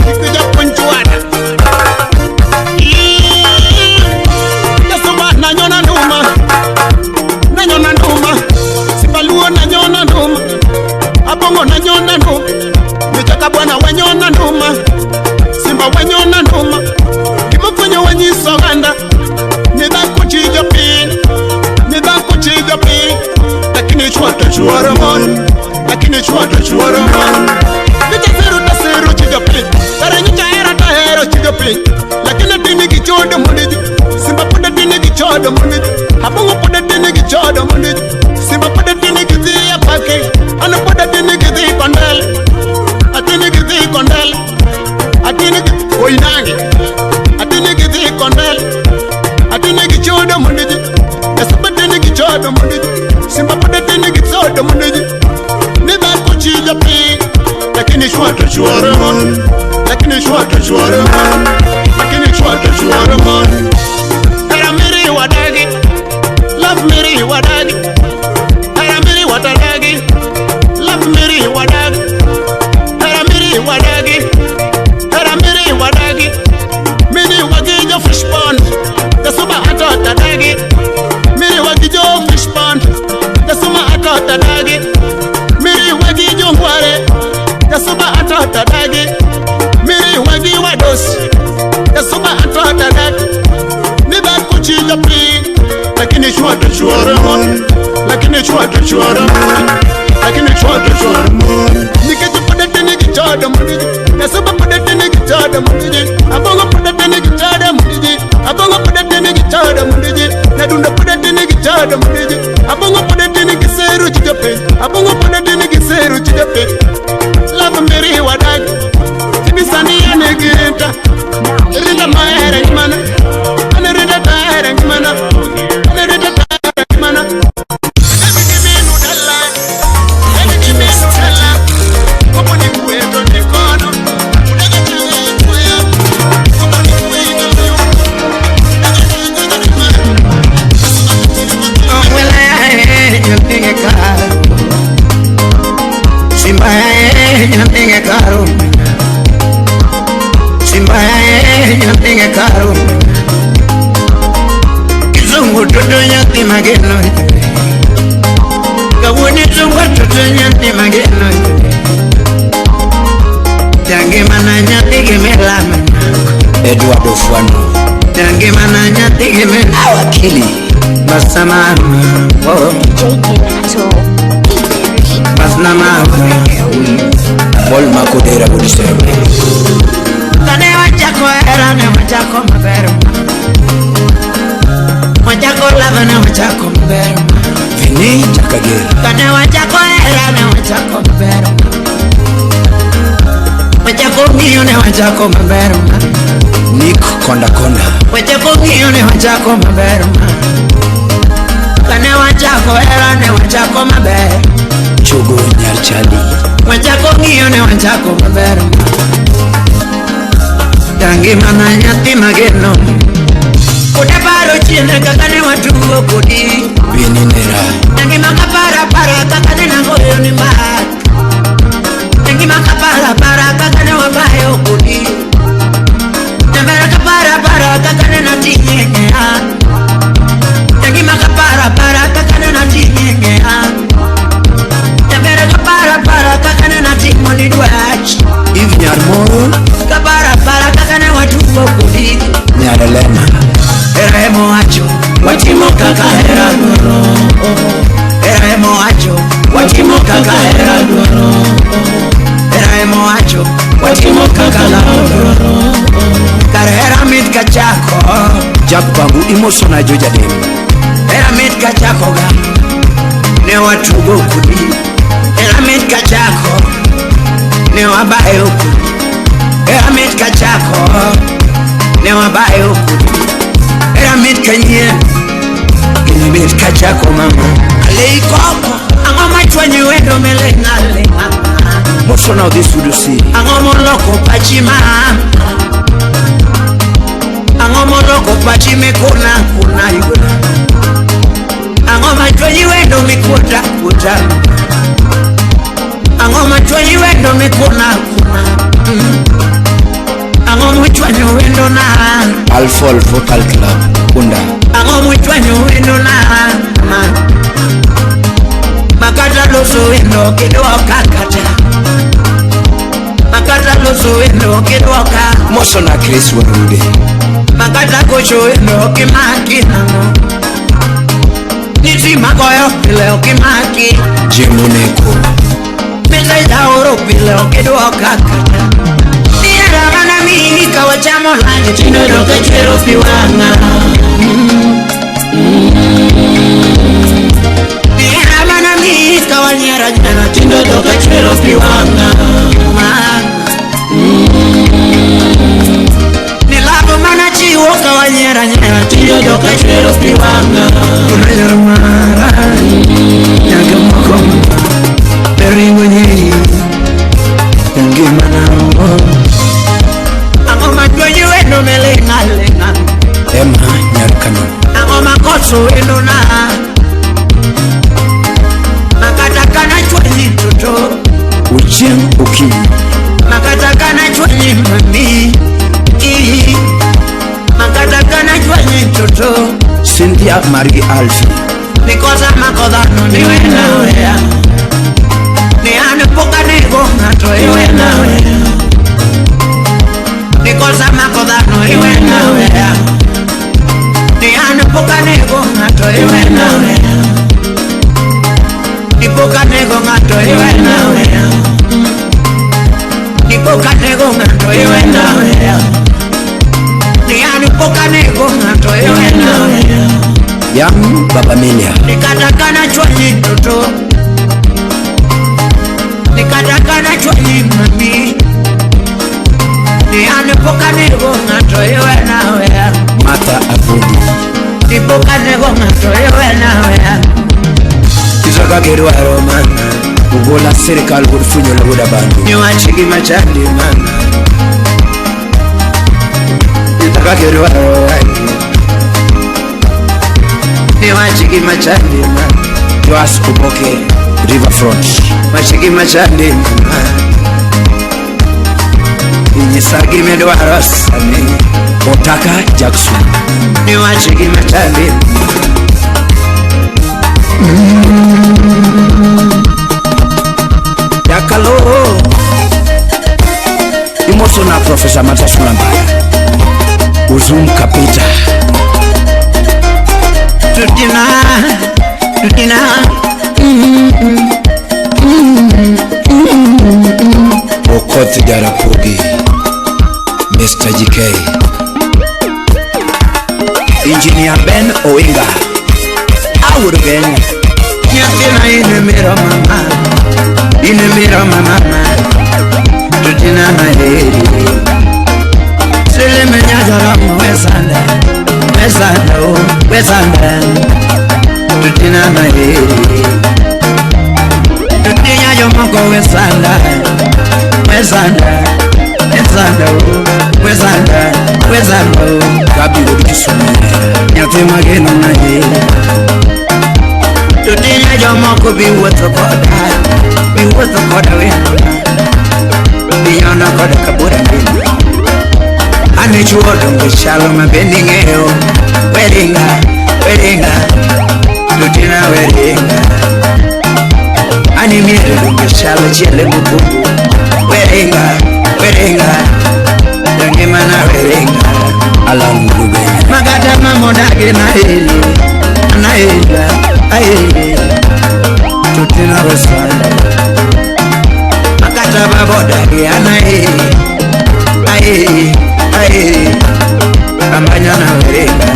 [SPEAKER 9] Kik japuonj chwada. Kasuba nanyona nduma. Nanyona nduma. Sibaluo nanyona nduma. Abongo nanyona nduma. Michaka bwana wanyona nduma. Simba wanyona nduma. Gimofwenyo wanyiso oganda. Ni dhako chi jopiny. Ni dhako chi jopiny. Lakini chuo to chuoro mon. Lakini chuo to chuoro mon. Nicha seru to seru chi jopiny. Kare nyicha hera to hero chi jopiny. Lakini dini gi chodo mondiji. Simba pod dini gi chodo mondiji. Abongo pod dini gi chodo mondiji. Simba pod dini gi dhi apake. An pod dini gi dhi kondel. Atini gi dhi kondel. Atini gi oinange. Atini gi dhi kondel.
[SPEAKER 4] gichodo mondiji Simba podetini gichodo mondiji Niba kuchija pi Lakini shwata shwara man Lakini shwata shwara man Lakini shwata shwara man Haramiri wadagi Love miri wadagi Haramiri watadagi Love miri wadagi Haramiri wadagi Haramiri wadagi Miri wagijo fish pond Tasuma atota dagi Miri wagijo fish pond Tasuma atota dagi Miri wagijo ngware Tasuma atota dagi Miri wagi wados Tasuma atota dagi Niba kuchija pi Lakini shwata shwara man Lakini shwata shwara man Lakini shwata shwara man Nikecho podete nikichodo mundiji Yasuba podete nikichodo mundiji Abongo podete nikichodo mundiji Abongo podete nikichodo mundiji Nadunda podete nikichodo mundiji Abongo podete nikiseru chijope Abongo podete nikiseru chijope Love miri wadagi Tibisani ya nigirinta Rinda maere ngimana Ane rinda taere ngimana Ane rinda taere ngimana
[SPEAKER 1] Kizungu toto nyathi mageno Kawuono zungu toto nyathi mageno Jange mana nyathi gimela
[SPEAKER 10] Edward Ofwano
[SPEAKER 1] Jange mana nyathi gimela
[SPEAKER 10] Awakili
[SPEAKER 1] Basama oh Basnama
[SPEAKER 10] Paul Makodera Budiserbe
[SPEAKER 1] Kane wachako hera ne wachako maber Wachako lava ne wachako maber
[SPEAKER 10] Vini Jakagera
[SPEAKER 1] Kane wachako hera ne wachako maber Wachako ng'iyo ne wachako maber
[SPEAKER 10] Nick Konda Konda
[SPEAKER 1] Wachako ng'iyo ne wachako maber Kane wachako hera ne wachako maber
[SPEAKER 10] Chogo Nyarchali
[SPEAKER 1] Wachako ng'iyo ne wachako maber Tangi mana nyathi mageno Kudaparo chien kaka ne watugo kodi
[SPEAKER 10] Bini nera
[SPEAKER 1] Tangi makapara para kaka ne nangoyo ni mbak Tangi makapara para kaka ne wabayo kodi Tambera kapara para kaka ne nating'eng'ea Tangi makapara para kaka ne nating'eng'ea Tambera kapara para kaka ne nating'o ni dwach
[SPEAKER 10] Eve Nyarmoro
[SPEAKER 1] Kapara para kaka ne watugo kodi
[SPEAKER 10] Nyarelena
[SPEAKER 1] Hera emowacho watimo kaka hera dwaro Hera emowacho watimo kaka hera dwaro Hera emowacho watimo kaka lao dwaro Kar hera mit kachako
[SPEAKER 10] Jack Bangu imosona Joja Dem
[SPEAKER 1] Hera mit kachako ga ne watugo kodi Hera mit kachako ne wabayo kodi Hera mit kachako ne wabayo kodi Hera mit kanyien Kendo mit kachako mama Aleikoko Ang'o machwanyo wendo meling'a ling'a
[SPEAKER 10] Mosona odhi sudo si
[SPEAKER 1] Ang'o moloko pachi mama Ang'o moloko pachi mikuna kuna yuna Ang'o machwanyi wendo mikuta kuta Ang'o machwanyi wendo mikuna kuna Ang'o mochwanyo wendo na
[SPEAKER 10] Alfol Vocal Club Kunda
[SPEAKER 1] Ang'o mochwanyo wendo na Makata loso wendo kidwoka kata Makata loso wendo kidwoka
[SPEAKER 10] Mosona Chris Warude
[SPEAKER 1] Makata gocho wendo kimaki nang'o Niti magoyo pile okimaki
[SPEAKER 10] Jimuneko
[SPEAKER 1] Pesa itaoro pile okidwoka kata Nihera mana miyi ka wachamo lunch Tinde dok achwero pi wang'a Nihera mana miyi ka wanyiero nyiero Tinde dok achwero pi wang'a Nilavo mana chiwo ka wanyiero nyiero Tinde dok achwero pi wang'a Mara
[SPEAKER 10] Sofia margi Alfi.
[SPEAKER 1] Nikosa makodhano niwe nawe. Ni an pok anego ng'ato iwe nawe. Nikosa makodhano iwe nawe. Ni an pok anego ng'ato iwe nawe. Ni pok anego ng'ato iwe nawe. Ni pok anego ng'ato iwe nawe. Ni an pok anego ng'ato iwe nawe.
[SPEAKER 10] Yam Baba Melia.
[SPEAKER 1] Nikatakana chwanyi toto. Nikatakana chwanyi mami. Ni an pok anego ng'ato iwe nawe.
[SPEAKER 10] Martha Avudi.
[SPEAKER 1] Ni pok anego ng'ato iwe nawe.
[SPEAKER 10] Kizoka kedwaro mana. Ugola sirikal wuod Funyolo wuod Abandu.
[SPEAKER 1] Niwach gima chandi mana.
[SPEAKER 10] Kizoka kedwaro
[SPEAKER 1] Niwach gima chandi mana.
[SPEAKER 10] Joas Oboke Riverfront.
[SPEAKER 1] Wach gima chandi mana. Inyisa gima idwaro sani.
[SPEAKER 10] Otaka Jackson.
[SPEAKER 1] Niwach gima chandi.
[SPEAKER 10] Yakalo. Imoso na Professor Mathias Mulambaya. Uzum Kapita.
[SPEAKER 1] Tutina, tutina.
[SPEAKER 10] Okoth Jarapogi. Mr. GK.
[SPEAKER 1] Engineer Ben Owinga. Awurgen. Nyathina in miro mama. In miro mama. Tutina maheri. Sile menyajara mwesanda. Wesanda o, wesanda. Tutina maheri. Tutina jomoko wesanda. Wesanda. Wesanda o, wesanda. Wesanda o.
[SPEAKER 10] Gabi wuod Kisumu.
[SPEAKER 1] Nyathi mageno maheri. Tutina jomoko bi wuotho koda. Bi wuotho koda wendo. Bi nyono koda kabura ngima. Ane chuo dongo chalo ma bende ing'eyo. Weringa, weringa. Tutina weringa. Ane miero dongo chalo chiele mokwongo. Weringa, weringa. Ngimana weringa.
[SPEAKER 10] Alan Rubenya.
[SPEAKER 1] Magata mamodagi na heli. Na heli, aheli. Tutina wesanda. Magata babodagi ana heli. Aheli. Ae, amanya na weringa.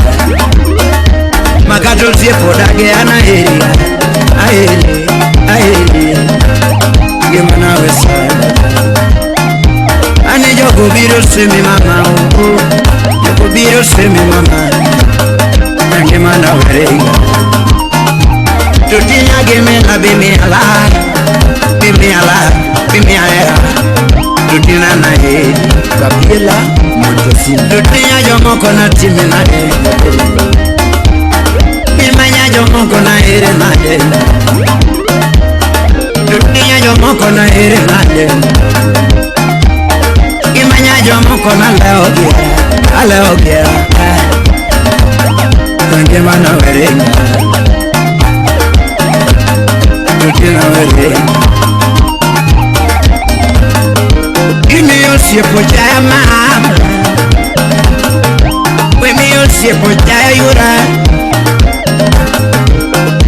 [SPEAKER 1] Makato siepo dage ana heri. Ae, ae. Ngimana wesanda. Ane jogo biro simi mama oh. Jogo biro simi mama. Ngimana weringa. Tutinya gimela bimi ala. Bimi ala, bimi ala. Tutina na heri.
[SPEAKER 10] Gabriela Montesino.
[SPEAKER 1] Tutina jomoko na timi na heri. Mimanya jomoko na heri na heri. Tutina jomoko na heri na heri. Imanya jomoko na leo gira. Aleo gira. Ngima na weringa. Tutina weringa. Imi osiepo jaya mama. Wemi osiepo jaya yura.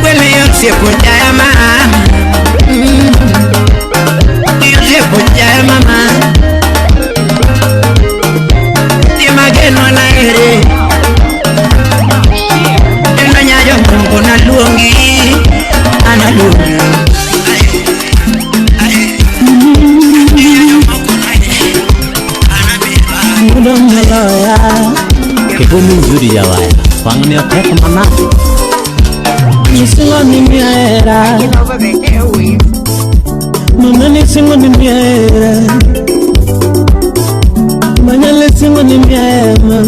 [SPEAKER 1] Wemi osiepo jaya mama. Mi osiepo jaya mama. Ni mageno na ere. Eno nyayo mungu na luongi. Ana luongi.
[SPEAKER 14] Kibumi nzuri ya waya. Wang'ni otek manade.
[SPEAKER 7] Nisingo ni miera. Mama nisingo ni miera. Manyale singo ni miera.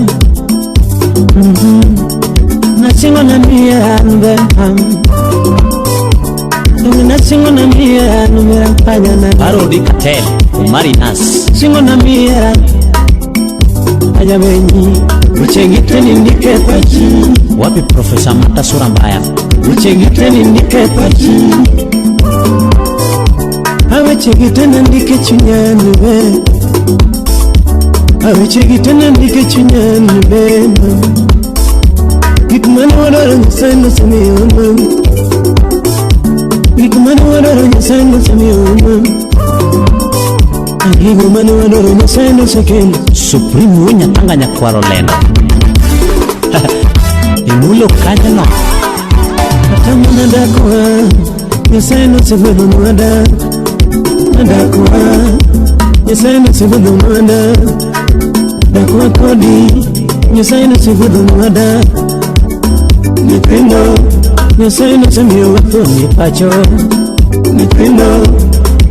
[SPEAKER 7] Nasingo na miera nbe am. Nasingo na miera numera panya na.
[SPEAKER 14] Parodi Katel, Umari Nas.
[SPEAKER 7] Singo na miera. Ajabenyi Wechegiteni ndike pachi.
[SPEAKER 14] Wapi Profesa Mata sura mbaya?
[SPEAKER 7] Wechegiteni ndike pachi. Awechegiteni ndike chunyani be. Awechegiteni ndike chunyani be. Gik mane wadwaro Nyasaye nosemiyo mam. Gik mane wadwaro Nyasaye nosemiyo mam. Gigo mane wadwaro Nyasaye nosekelo.
[SPEAKER 14] Supreme wuo Nyatanga nyakwaro lendo. Imulo kanyo no.
[SPEAKER 7] Kata mana dakwa Nyasaye nosegwedhonwa dak. Dakwa Nyasaye nosegwedhonwa dak. Dakwa kodi Nyasaye nosegwedhonwa dak. Nyithindo Nyasaye nosemiyowa thoni pacho. Nyithindo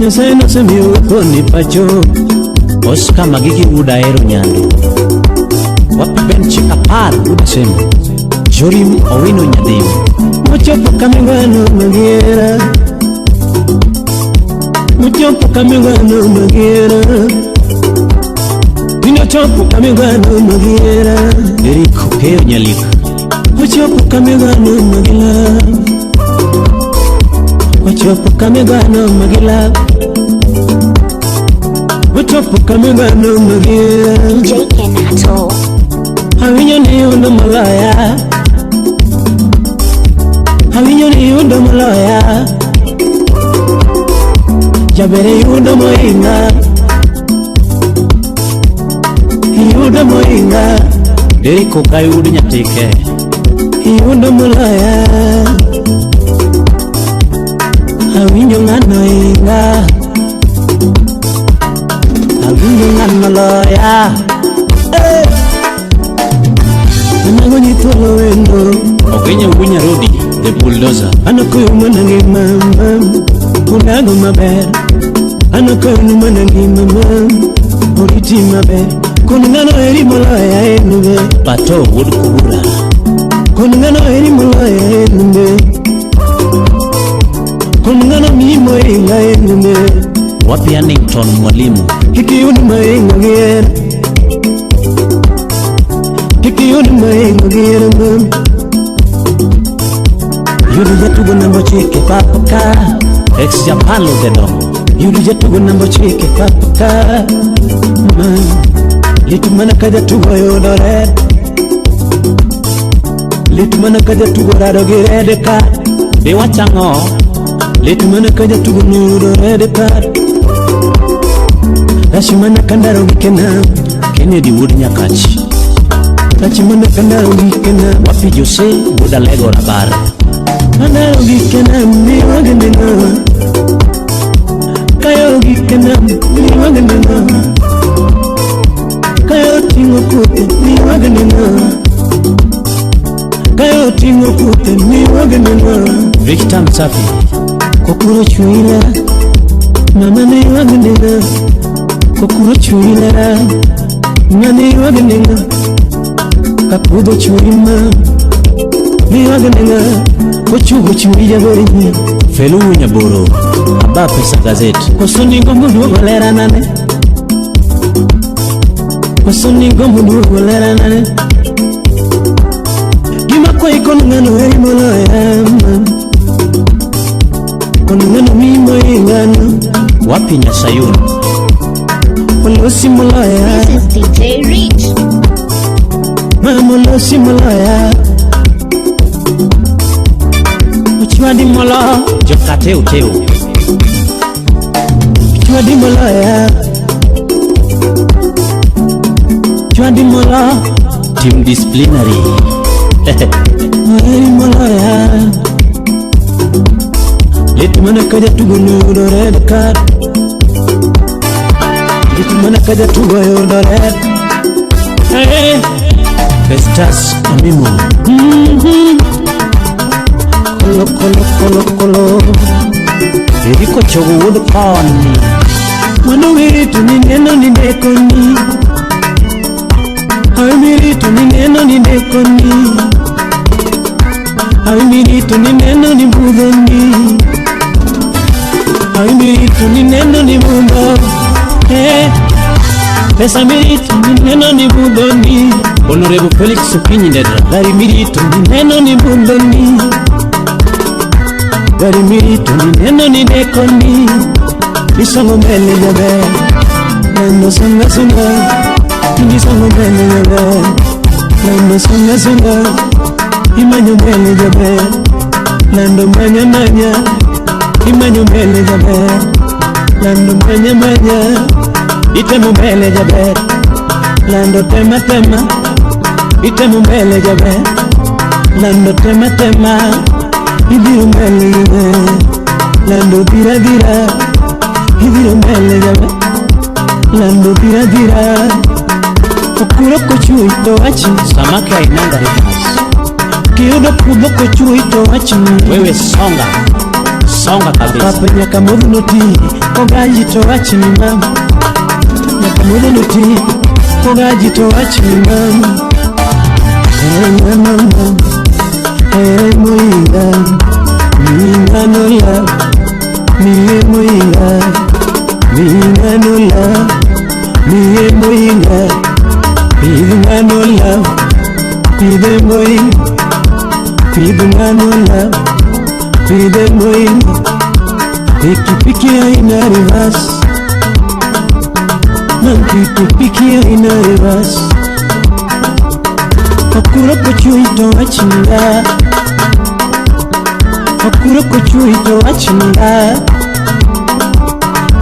[SPEAKER 7] Nyasaye nosemiyowa thoni pacho.
[SPEAKER 14] Oscar Magigi wuod Ahero Nyando. Wapi Ben Chikapar wuod Sembo. Jorim Owino Nyadhiu.
[SPEAKER 7] Mochopo kamigwano magiera. Mochopo kamigwano magiera. Tinochopo kamigwano magiera.
[SPEAKER 14] Eric Okeyo Nyalik.
[SPEAKER 7] Ochopo kamigwano magila. Ochopo kamigwano magila. Ochopo kamigwano magiera.
[SPEAKER 6] DJ Kenato.
[SPEAKER 7] Awinjo ni yudo moloya. Awinjo ni yudo moloya. Jabere yudo moinga. Yudo moinga.
[SPEAKER 14] Derek Ogai wuod Nyatike.
[SPEAKER 7] Yudo moloya. Awinjo ng'ano inga. Awinjo ng'ano loya. Anago ni thuolo wendo.
[SPEAKER 14] Ogenyo wuod Nyarodi the bulldozer.
[SPEAKER 7] An okoyo mana ngima mam. Udago maber. An okoyo mana ngima mam. Oriti maber. Kun ng'ano eri moloya en be.
[SPEAKER 14] Pato wuod Kubura.
[SPEAKER 7] Kun ng'ano eri moloya en be. Kun ng'ano mimo inga en be.
[SPEAKER 14] Wapi Annington Mwalimu.
[SPEAKER 7] Kik iyud maingo gi en. Kik iyud maingo gi en mam. Yudo jatugo namba 9 pap ka.
[SPEAKER 14] Ex Japalo the Dongo.
[SPEAKER 7] Yudo jatugo namba 9 pap ka. Mam. Lit mana ka jatugo yudo red. Lit mana ka jatugo rado gi red card.
[SPEAKER 14] Be wachang'o?
[SPEAKER 7] Lit mana ka jatugo yudo red card. Rach mana ka ndaro gi kenam.
[SPEAKER 14] Kennedy wuod Nyakach.
[SPEAKER 7] Rach mana ka ndaro gi kenam.
[SPEAKER 14] Wapi Jose wuod Alego Rabar.
[SPEAKER 7] Andaro gi kenam ni wageneno. Kayo gi kenam ni wageneno. Kayo ting'o kuthe ni wageneno. Kayo ting'o kuthe ni wageneno.
[SPEAKER 14] Victor Msafi.
[SPEAKER 7] Kokuro chwila. Mama ne wageneno. Kokuro chwila. Ng'ane wageneno. Kapudho chwima. Ni wageneno. Kochugo chwi jaberini.
[SPEAKER 14] Felu Nyaboro. Aba Pesa Gazette.
[SPEAKER 7] Koso ni gombo duogo lera nane. Koso ni gombo duogo lera nane. Gima kwayi kon ng'ano eri moloya mam. Kon ng'ano mimo ing'ano.
[SPEAKER 14] Wapi Nyasayun.
[SPEAKER 7] Olosi moloya.
[SPEAKER 6] This is DJ Rich.
[SPEAKER 7] Mama olosi moloya. Ochwadi molo.
[SPEAKER 14] Jokateu teu.
[SPEAKER 7] Chwadi moloya. Chwadi molo.
[SPEAKER 14] Team disciplinary.
[SPEAKER 7] Oheri moloya. Lit mana ka jatugo noyudo red card. Lit mana ka jatugo yudo red. Hey.
[SPEAKER 14] Festus Amimo.
[SPEAKER 7] Kolo kolo kolo kolo.
[SPEAKER 14] Eriko Chogo wuod Koni.
[SPEAKER 7] Mano wirito ni neno ni dekoni. Awirito ni neno ni dekoni. Awirito ni neno ni budhoni. Awirito ni neno ni budho. Eh.
[SPEAKER 14] Pesa mirito neno ni budoni. Honorable Felix Okinyi Ndedra. Gari mirito neno ni budoni. Gari mirito neno ni dekoni. Isongo mbele jaber. Neno songa songa. Isongo mbele jaber. Neno songa songa. Imanyo mbele jaber. Nando manya manya. Imanyo mbele jaber. Lando manya manya. Itemo mbele jaber. Lando tema tema. Itemo mbele jaber. Lando tema tema. Ibiro mbele jaber. Lando dira dira. Ibiro mbele jaber. Lando dira dira. Okuro kochui to achi. Samaki hainanga reverse. Kiyudo kudho kochui to achi. Wewe songa. Songa kabisa. Papa nyaka modho noti. Kogaji to achi ni mama. Nyaka modho noti. Kogaji to achi ni mama. Eh mama mama. Eh moinga. Minga no la. Mie moinga. Minga no la. Mie moinga. Minga no la. Pide moinga. Pide no la. Pide moinga. Pikipiki haina reverse. Pikipiki haina reverse. Okuro kochui to achinga. Okuro kochui to achinga.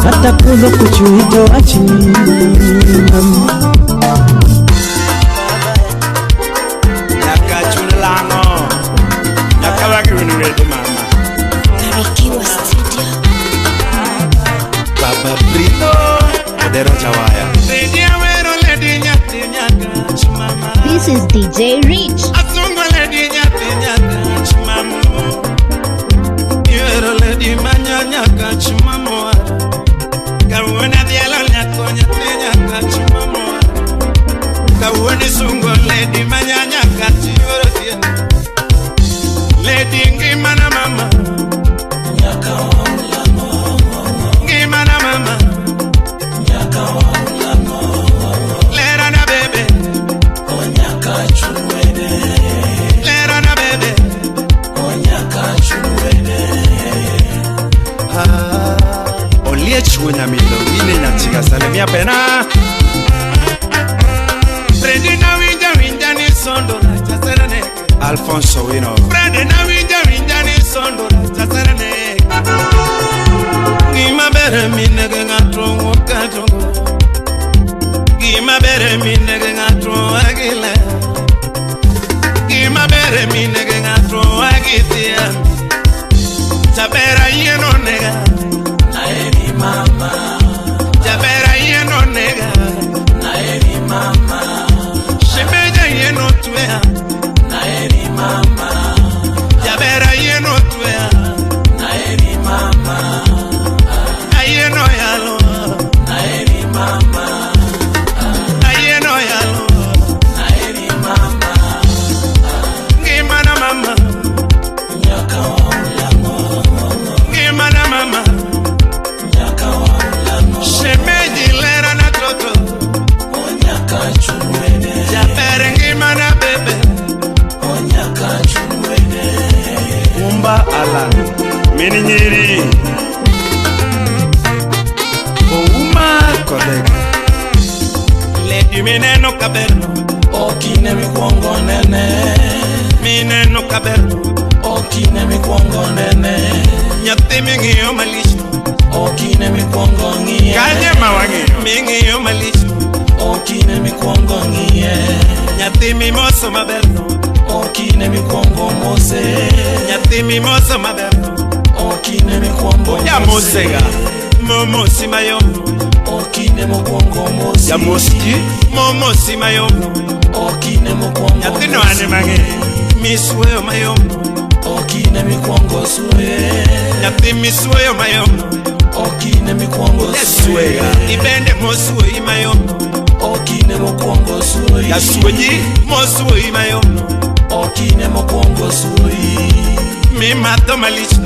[SPEAKER 14] Kata kudho kochui to achinga.
[SPEAKER 9] Nyaka nyaka wagi mama. Baba Brito Odero Chawaya.
[SPEAKER 3] This is DJ Rich.
[SPEAKER 9] Lady ngimana mama. Ngimana mama. Lera na bebe. Lera na bebe. Oliech wenyamilo ine nyachiga salimia pena. Fredi na winja winja ni sondo na chaserane. Alfonso Wino. Fredi na winja winja ni sondo na chaserane. Gima bere minege ngato wokatongo. Gima bere minege ngato agile. Gima bere minege ngato agitia. Chabera yeno nega.
[SPEAKER 8] Naeri mama.
[SPEAKER 9] Chabera yeno nega.
[SPEAKER 8] Naeri mama.
[SPEAKER 9] Shemeja yeno twea.
[SPEAKER 8] Naeri mama.
[SPEAKER 9] Chabera yeno twea.
[SPEAKER 8] Naeri mama.
[SPEAKER 9] Ayeno yalo.
[SPEAKER 8] Naeri mama.
[SPEAKER 9] Ayeno yalo.
[SPEAKER 8] Naeri mama.
[SPEAKER 9] Ngimana mama.
[SPEAKER 8] Nyaka wa
[SPEAKER 9] Ngimana mama.
[SPEAKER 8] Nyaka wa
[SPEAKER 9] Shemeji lera na toto.
[SPEAKER 8] Onyaka chumwene.
[SPEAKER 9] Japere ngimana bebe.
[SPEAKER 8] Onyaka chumwene.
[SPEAKER 9] Kumba Alan. Mini nyiri. Ouma kodek. Lady mineno kaberno.
[SPEAKER 8] Okine mikwongo nene.
[SPEAKER 9] Mineno kaberno.
[SPEAKER 8] Okine mikwongo nene.
[SPEAKER 9] Nyathi ming'iyo malich.
[SPEAKER 8] Okine mikwongo ng'iye.
[SPEAKER 9] Kanye ma wang'iyo. Ming'iyo malich.
[SPEAKER 8] Okine mikwongo ng'iye.
[SPEAKER 9] Nyathi mimoso maberno.
[SPEAKER 8] Okine mikwongo mose.
[SPEAKER 9] Nyathi mimoso maberno.
[SPEAKER 8] Okine mikwongo mose.
[SPEAKER 9] Yamosega. Momosi mayom.
[SPEAKER 8] Okine mokwongo mose.
[SPEAKER 9] Yamoski. Momosi mayom.
[SPEAKER 8] Okine mokwongo.
[SPEAKER 9] Nyathino ane mang'e. Misuoyo mayom.
[SPEAKER 8] Okine mikwongo suye.
[SPEAKER 9] Nyathi misuoyo mayom.
[SPEAKER 8] Okine mikwongo suye.
[SPEAKER 9] Ibende mosuoyi mayom.
[SPEAKER 8] Okine mokwongo suye.
[SPEAKER 9] Yasuoyi mosuoyi mayom.
[SPEAKER 8] Okine mokwongo suye.
[SPEAKER 9] Mimadho malich.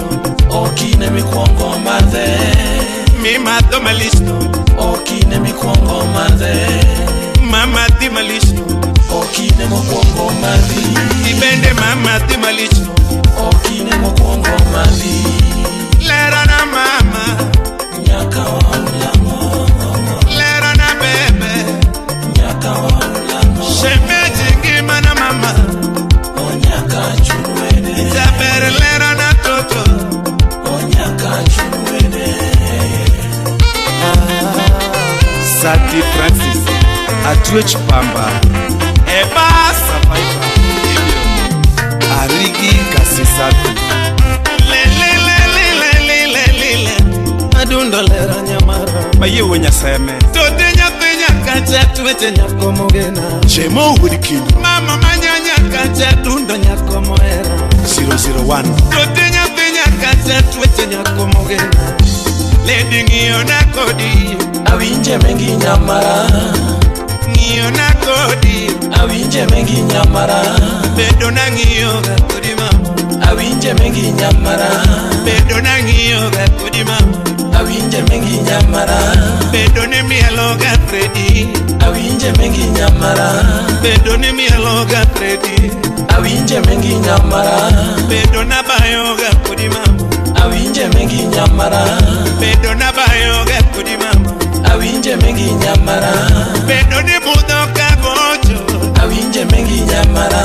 [SPEAKER 8] Okine mikwongo madhe.
[SPEAKER 9] Mimadho malichno
[SPEAKER 8] Okine mikwongo madhe
[SPEAKER 9] Mama dhi malichno
[SPEAKER 8] Okine mokwongo madhi
[SPEAKER 9] Ibende mama dhi malichno
[SPEAKER 8] Okine mokwongo madhi
[SPEAKER 9] Lera na mama
[SPEAKER 8] Nyaka waulamo
[SPEAKER 9] Lera na bebe
[SPEAKER 8] Nyaka waulamo
[SPEAKER 9] Shemeji ngima na mama
[SPEAKER 8] Onyaka chunwene
[SPEAKER 9] Jaber lera na toto
[SPEAKER 8] Onyaka chunwene
[SPEAKER 15] Sati Francis Atwech Pamba
[SPEAKER 9] Eba Survivor
[SPEAKER 15] Arigi Kasisafi
[SPEAKER 9] Le le le le le le le le Adundo lera nyamara
[SPEAKER 15] Mayewe nyaseme
[SPEAKER 9] Tote nyathi nyaka tuweche nyako mogena
[SPEAKER 15] Chemo wuod
[SPEAKER 9] Mama manya nyaka dundo nyako mohera
[SPEAKER 15] 001
[SPEAKER 9] Tote nyathi nyaka tuweche nyako mogena Lady ng'iyo na kodi
[SPEAKER 8] Awinje mengi nyamara
[SPEAKER 9] Ng'iyo na kodi
[SPEAKER 8] Awinje mengi nyamara
[SPEAKER 9] Bedo na ng'iyo ga kodi mama
[SPEAKER 8] Awinje mengi nyamara
[SPEAKER 9] Bedo na ng'iyo ga kodi mama
[SPEAKER 8] Awinje mengi nyamara
[SPEAKER 9] Bedo ni mielo ga Freddy
[SPEAKER 8] Awinje mengi nyamara
[SPEAKER 9] Bedo ni mielo ga Freddy
[SPEAKER 8] Awinje mengi nyamara
[SPEAKER 9] Bedo na bayo ga kodi mama
[SPEAKER 8] Awinje mengi nyamara
[SPEAKER 9] Bedo na bayo ga kodi mama
[SPEAKER 8] Awinje mengi nyamara
[SPEAKER 9] Bedo ni budho ka gocho
[SPEAKER 8] Awinje mengi nyamara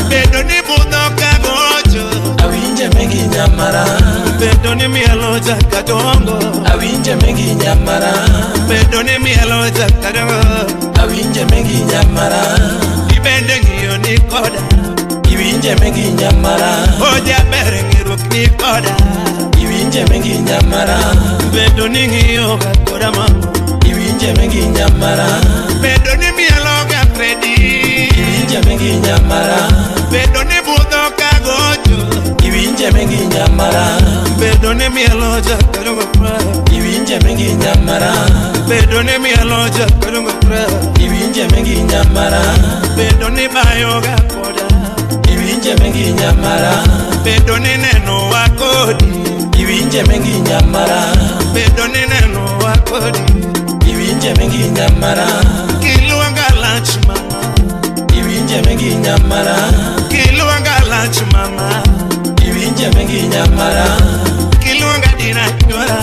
[SPEAKER 9] Bedo ni budho ka gocho
[SPEAKER 8] Awinje mengi nyamara
[SPEAKER 9] Bedo ni mielo jakadongo
[SPEAKER 8] Awinje mengi nyamara
[SPEAKER 9] Bedo ni mielo jakadongo
[SPEAKER 8] Awinje mengi nyamara
[SPEAKER 9] Ibende ng'iyo ni koda
[SPEAKER 8] Iwinje mengi nyamara
[SPEAKER 9] Oja ber ng'iruok ni koda
[SPEAKER 8] Iwinje mengi nyamara
[SPEAKER 9] Bedo ni ng'iyo ga koda mama
[SPEAKER 8] Iwinje mengi nyamara
[SPEAKER 9] Bedo ni mielo ga Freddy
[SPEAKER 8] Iwinje mengi nyamara
[SPEAKER 9] Bedo ni budho ka gocho
[SPEAKER 8] Iwinje mengi nyamara
[SPEAKER 9] Bedo ni mielo jakadongo
[SPEAKER 8] Iwinje mengi nyamara
[SPEAKER 9] Bedo ni mielo jakadongo
[SPEAKER 8] Iwinje mengi nyamara
[SPEAKER 9] Bedo ni bayo ga koda
[SPEAKER 8] Iwinje mengi nyamara
[SPEAKER 9] Bedo ni neno wa kodi
[SPEAKER 8] Iwinje mengi nyamara
[SPEAKER 9] Bedo ni neno wa kodi
[SPEAKER 8] Iwinje mengi nyamara
[SPEAKER 9] Kiluonga lach mama
[SPEAKER 8] Iwinje mengi nyamara
[SPEAKER 9] Kiluonga lach mama
[SPEAKER 8] Iwinje mengi nyamara
[SPEAKER 9] Kiluonga dina ywara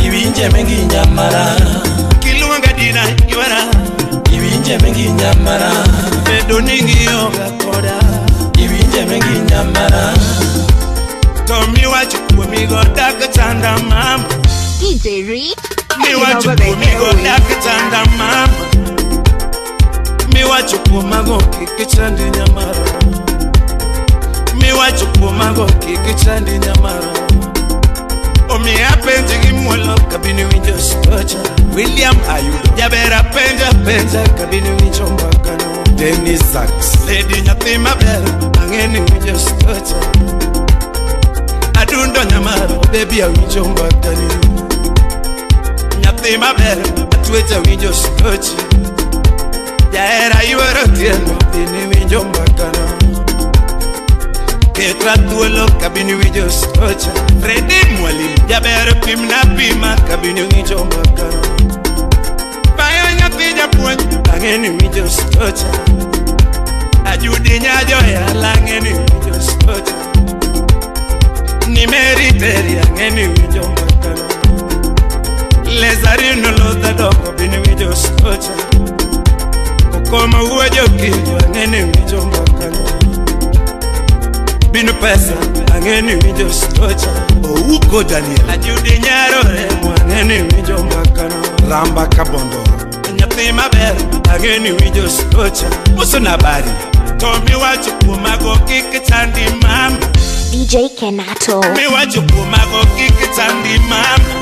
[SPEAKER 8] Iwinje mengi nyamara
[SPEAKER 9] Kiluonga dina ywara
[SPEAKER 8] Iwinje mengi nyamara
[SPEAKER 9] Bedo ni ng'iyo ga koda
[SPEAKER 8] Iwinje mengi nyamara
[SPEAKER 9] To miwacho kuomigo dak chanda mama
[SPEAKER 6] DJ Rich
[SPEAKER 9] Miwacho kuomigo dak chanda mama Miwacho kuomago kik chandi nyamara Miwacho kuomago kik chandi nyamara Omiya penji gi muolo kabini winjo stocha
[SPEAKER 15] William Ayudo
[SPEAKER 9] Jaber apenja penja kabini winjo mbakano
[SPEAKER 15] Dennis Sachs
[SPEAKER 9] Lady nyathi maber ang'e ni winjo stocha Adundo nyamara baby awinjo mbakani Nyathi maber atwecha winjo stochi Jahera yuoro tieno dhini winjo mbakano Ketra thuolo kabini winjo stocha Freddy Mwalimu jaber pimna pima kabini winjo mbakano Bayo nyathi japuonj ang'e ni winjo stocha Ajudi nyajoyala ang'e ni winjo stocha Nimeri teri ang'e ni winjo mbakano Lezarino lodha dongo bini winjo stocha Kokoma wuo jokinjo ang'e ni winjo mbakano Bino pesa ang'e ni winjo stocha
[SPEAKER 15] Ouko Daniel
[SPEAKER 9] Ajudi nyaro remo ang'e ni winjo mbakano
[SPEAKER 15] Ramba Kabondo
[SPEAKER 9] Nyathi maber ang'e ni winjo stocha
[SPEAKER 15] Uso na habari
[SPEAKER 9] To miwacho kuomago kik chandi mama
[SPEAKER 6] DJ Kenato
[SPEAKER 9] Miwacho kuomago kik chandi mama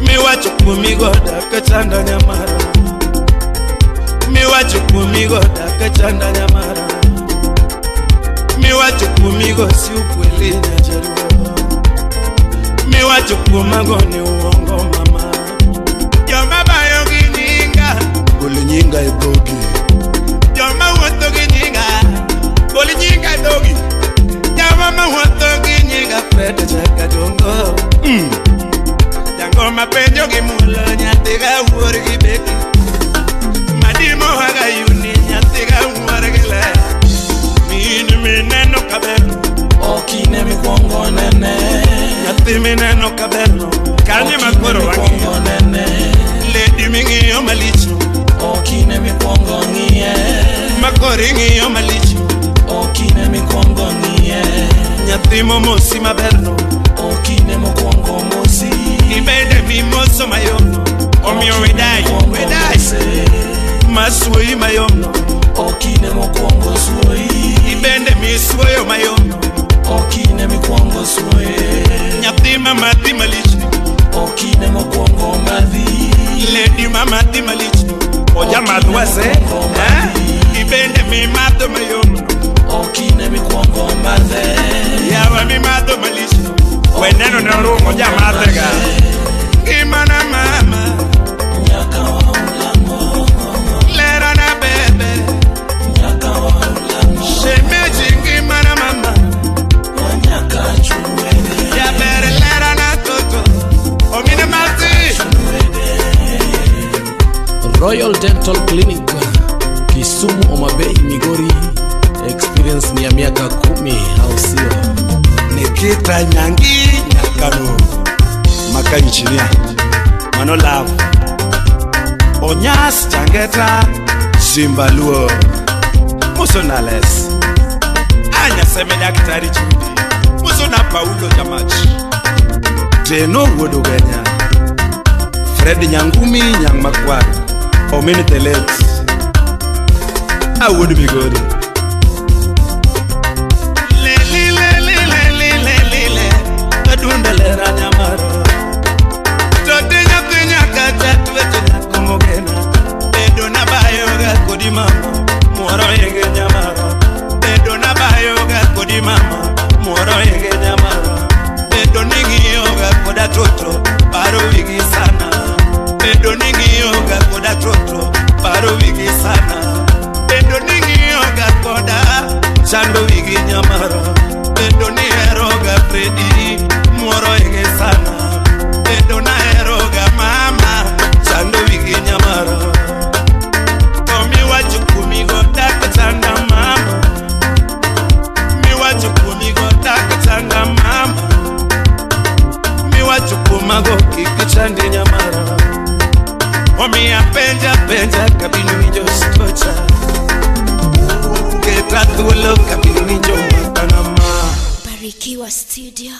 [SPEAKER 9] Miwacho kuomigo dak chanda nyamara Miwacho kuomigo dak chanda nyamara Miwacho kuomigo si ukweli nyajaruo Miwacho kuomago ni uongo mama Joma bayo gi nyinga
[SPEAKER 15] Gol nyinga e dhogi
[SPEAKER 9] Joma wuotho gi nyinga Gol nyinga e dhogi Joma mawuotho gi nyinga Fred Jakadongo Ming'iyo gi mulo nyathi ga wuor gi beki. Madimo haga yuni nyathi ga wuor gi ler. Min mineno kaberno.
[SPEAKER 8] Okine mikwongo nene.
[SPEAKER 9] Nyathi mineno kaberno. Kanye makoro wang'iyo. Lady ming'iyo malich.
[SPEAKER 8] Okine mikwongo ng'iye.
[SPEAKER 9] Makoro ing'iyo malich.
[SPEAKER 8] Okine mikwongo ng'iye.
[SPEAKER 9] Nyathi momosi maberno.
[SPEAKER 8] Okine mokwongo mosi.
[SPEAKER 9] Ibende mimoso mayomno. Omiyo wedai, wedai. Masuoyi mayomno.
[SPEAKER 8] Okine mokwongo suoyi.
[SPEAKER 9] Ibende misuoyo mayomno.
[SPEAKER 8] Okine mikwongo suoye.
[SPEAKER 9] Nyathi mamadhi malich.
[SPEAKER 8] Okine mokwongo madhi.
[SPEAKER 9] Lady mamadhi malich. Ojamadh wase. Ibende mimadho mayomno.
[SPEAKER 8] Okine mikwongo madhe.
[SPEAKER 9] Yawa mimadho malich. Weneno ne orumo jamadhega. Ngimana mama.
[SPEAKER 8] Nyaka waulango.
[SPEAKER 9] Lera na bebe.
[SPEAKER 8] Nyaka waulango.
[SPEAKER 9] Shemeji ngimana mama.
[SPEAKER 8] Wanyaka chuwede.
[SPEAKER 9] Jabere lera na toto. Omine mati.
[SPEAKER 16] Royal Dental Clinic, Kisumu, Homa Bay, Migori. Experience ni ya miaka 10, au sio?
[SPEAKER 15] Nikita Nyangi Nyakano Maka engineer Mano love Onyas Changeta Zimbaluo Musonales
[SPEAKER 9] Anya seme daktari Chudi Musona Paulo Jamachi
[SPEAKER 15] Teno Wodogenya Fred Nyangumi Nyang Makwar Omini Telet Awuod Migori.
[SPEAKER 9] Adunda lera nyamaro. Tote nyathi nyaka chatweche nyako mogena. Bedo na bayoga kodi mama, muoro ege nyamaro. Bedo na bayoga kodi mama, muoro ege nyamaro. Bedo ning'iyoga koda toto, paro wigi sana. Bedo ning'iyoga koda toto, paro wigi sana. Bedo ning'iyoga koda, chando wigi nyamaro. Bedo niheroga Fredi, muoro ege sana. Bedo naheroga mama, chando wigi nyamaro. To miwacho kuomigo dak chanda mama. Miwacho kuomigo dak chanda mama. Miwacho kuomago kik chandi nyamaro. Omiya penja penja kabini winjo stocha. Keta thuolo kabini winjo matanama.
[SPEAKER 5] Barikiwa Studio.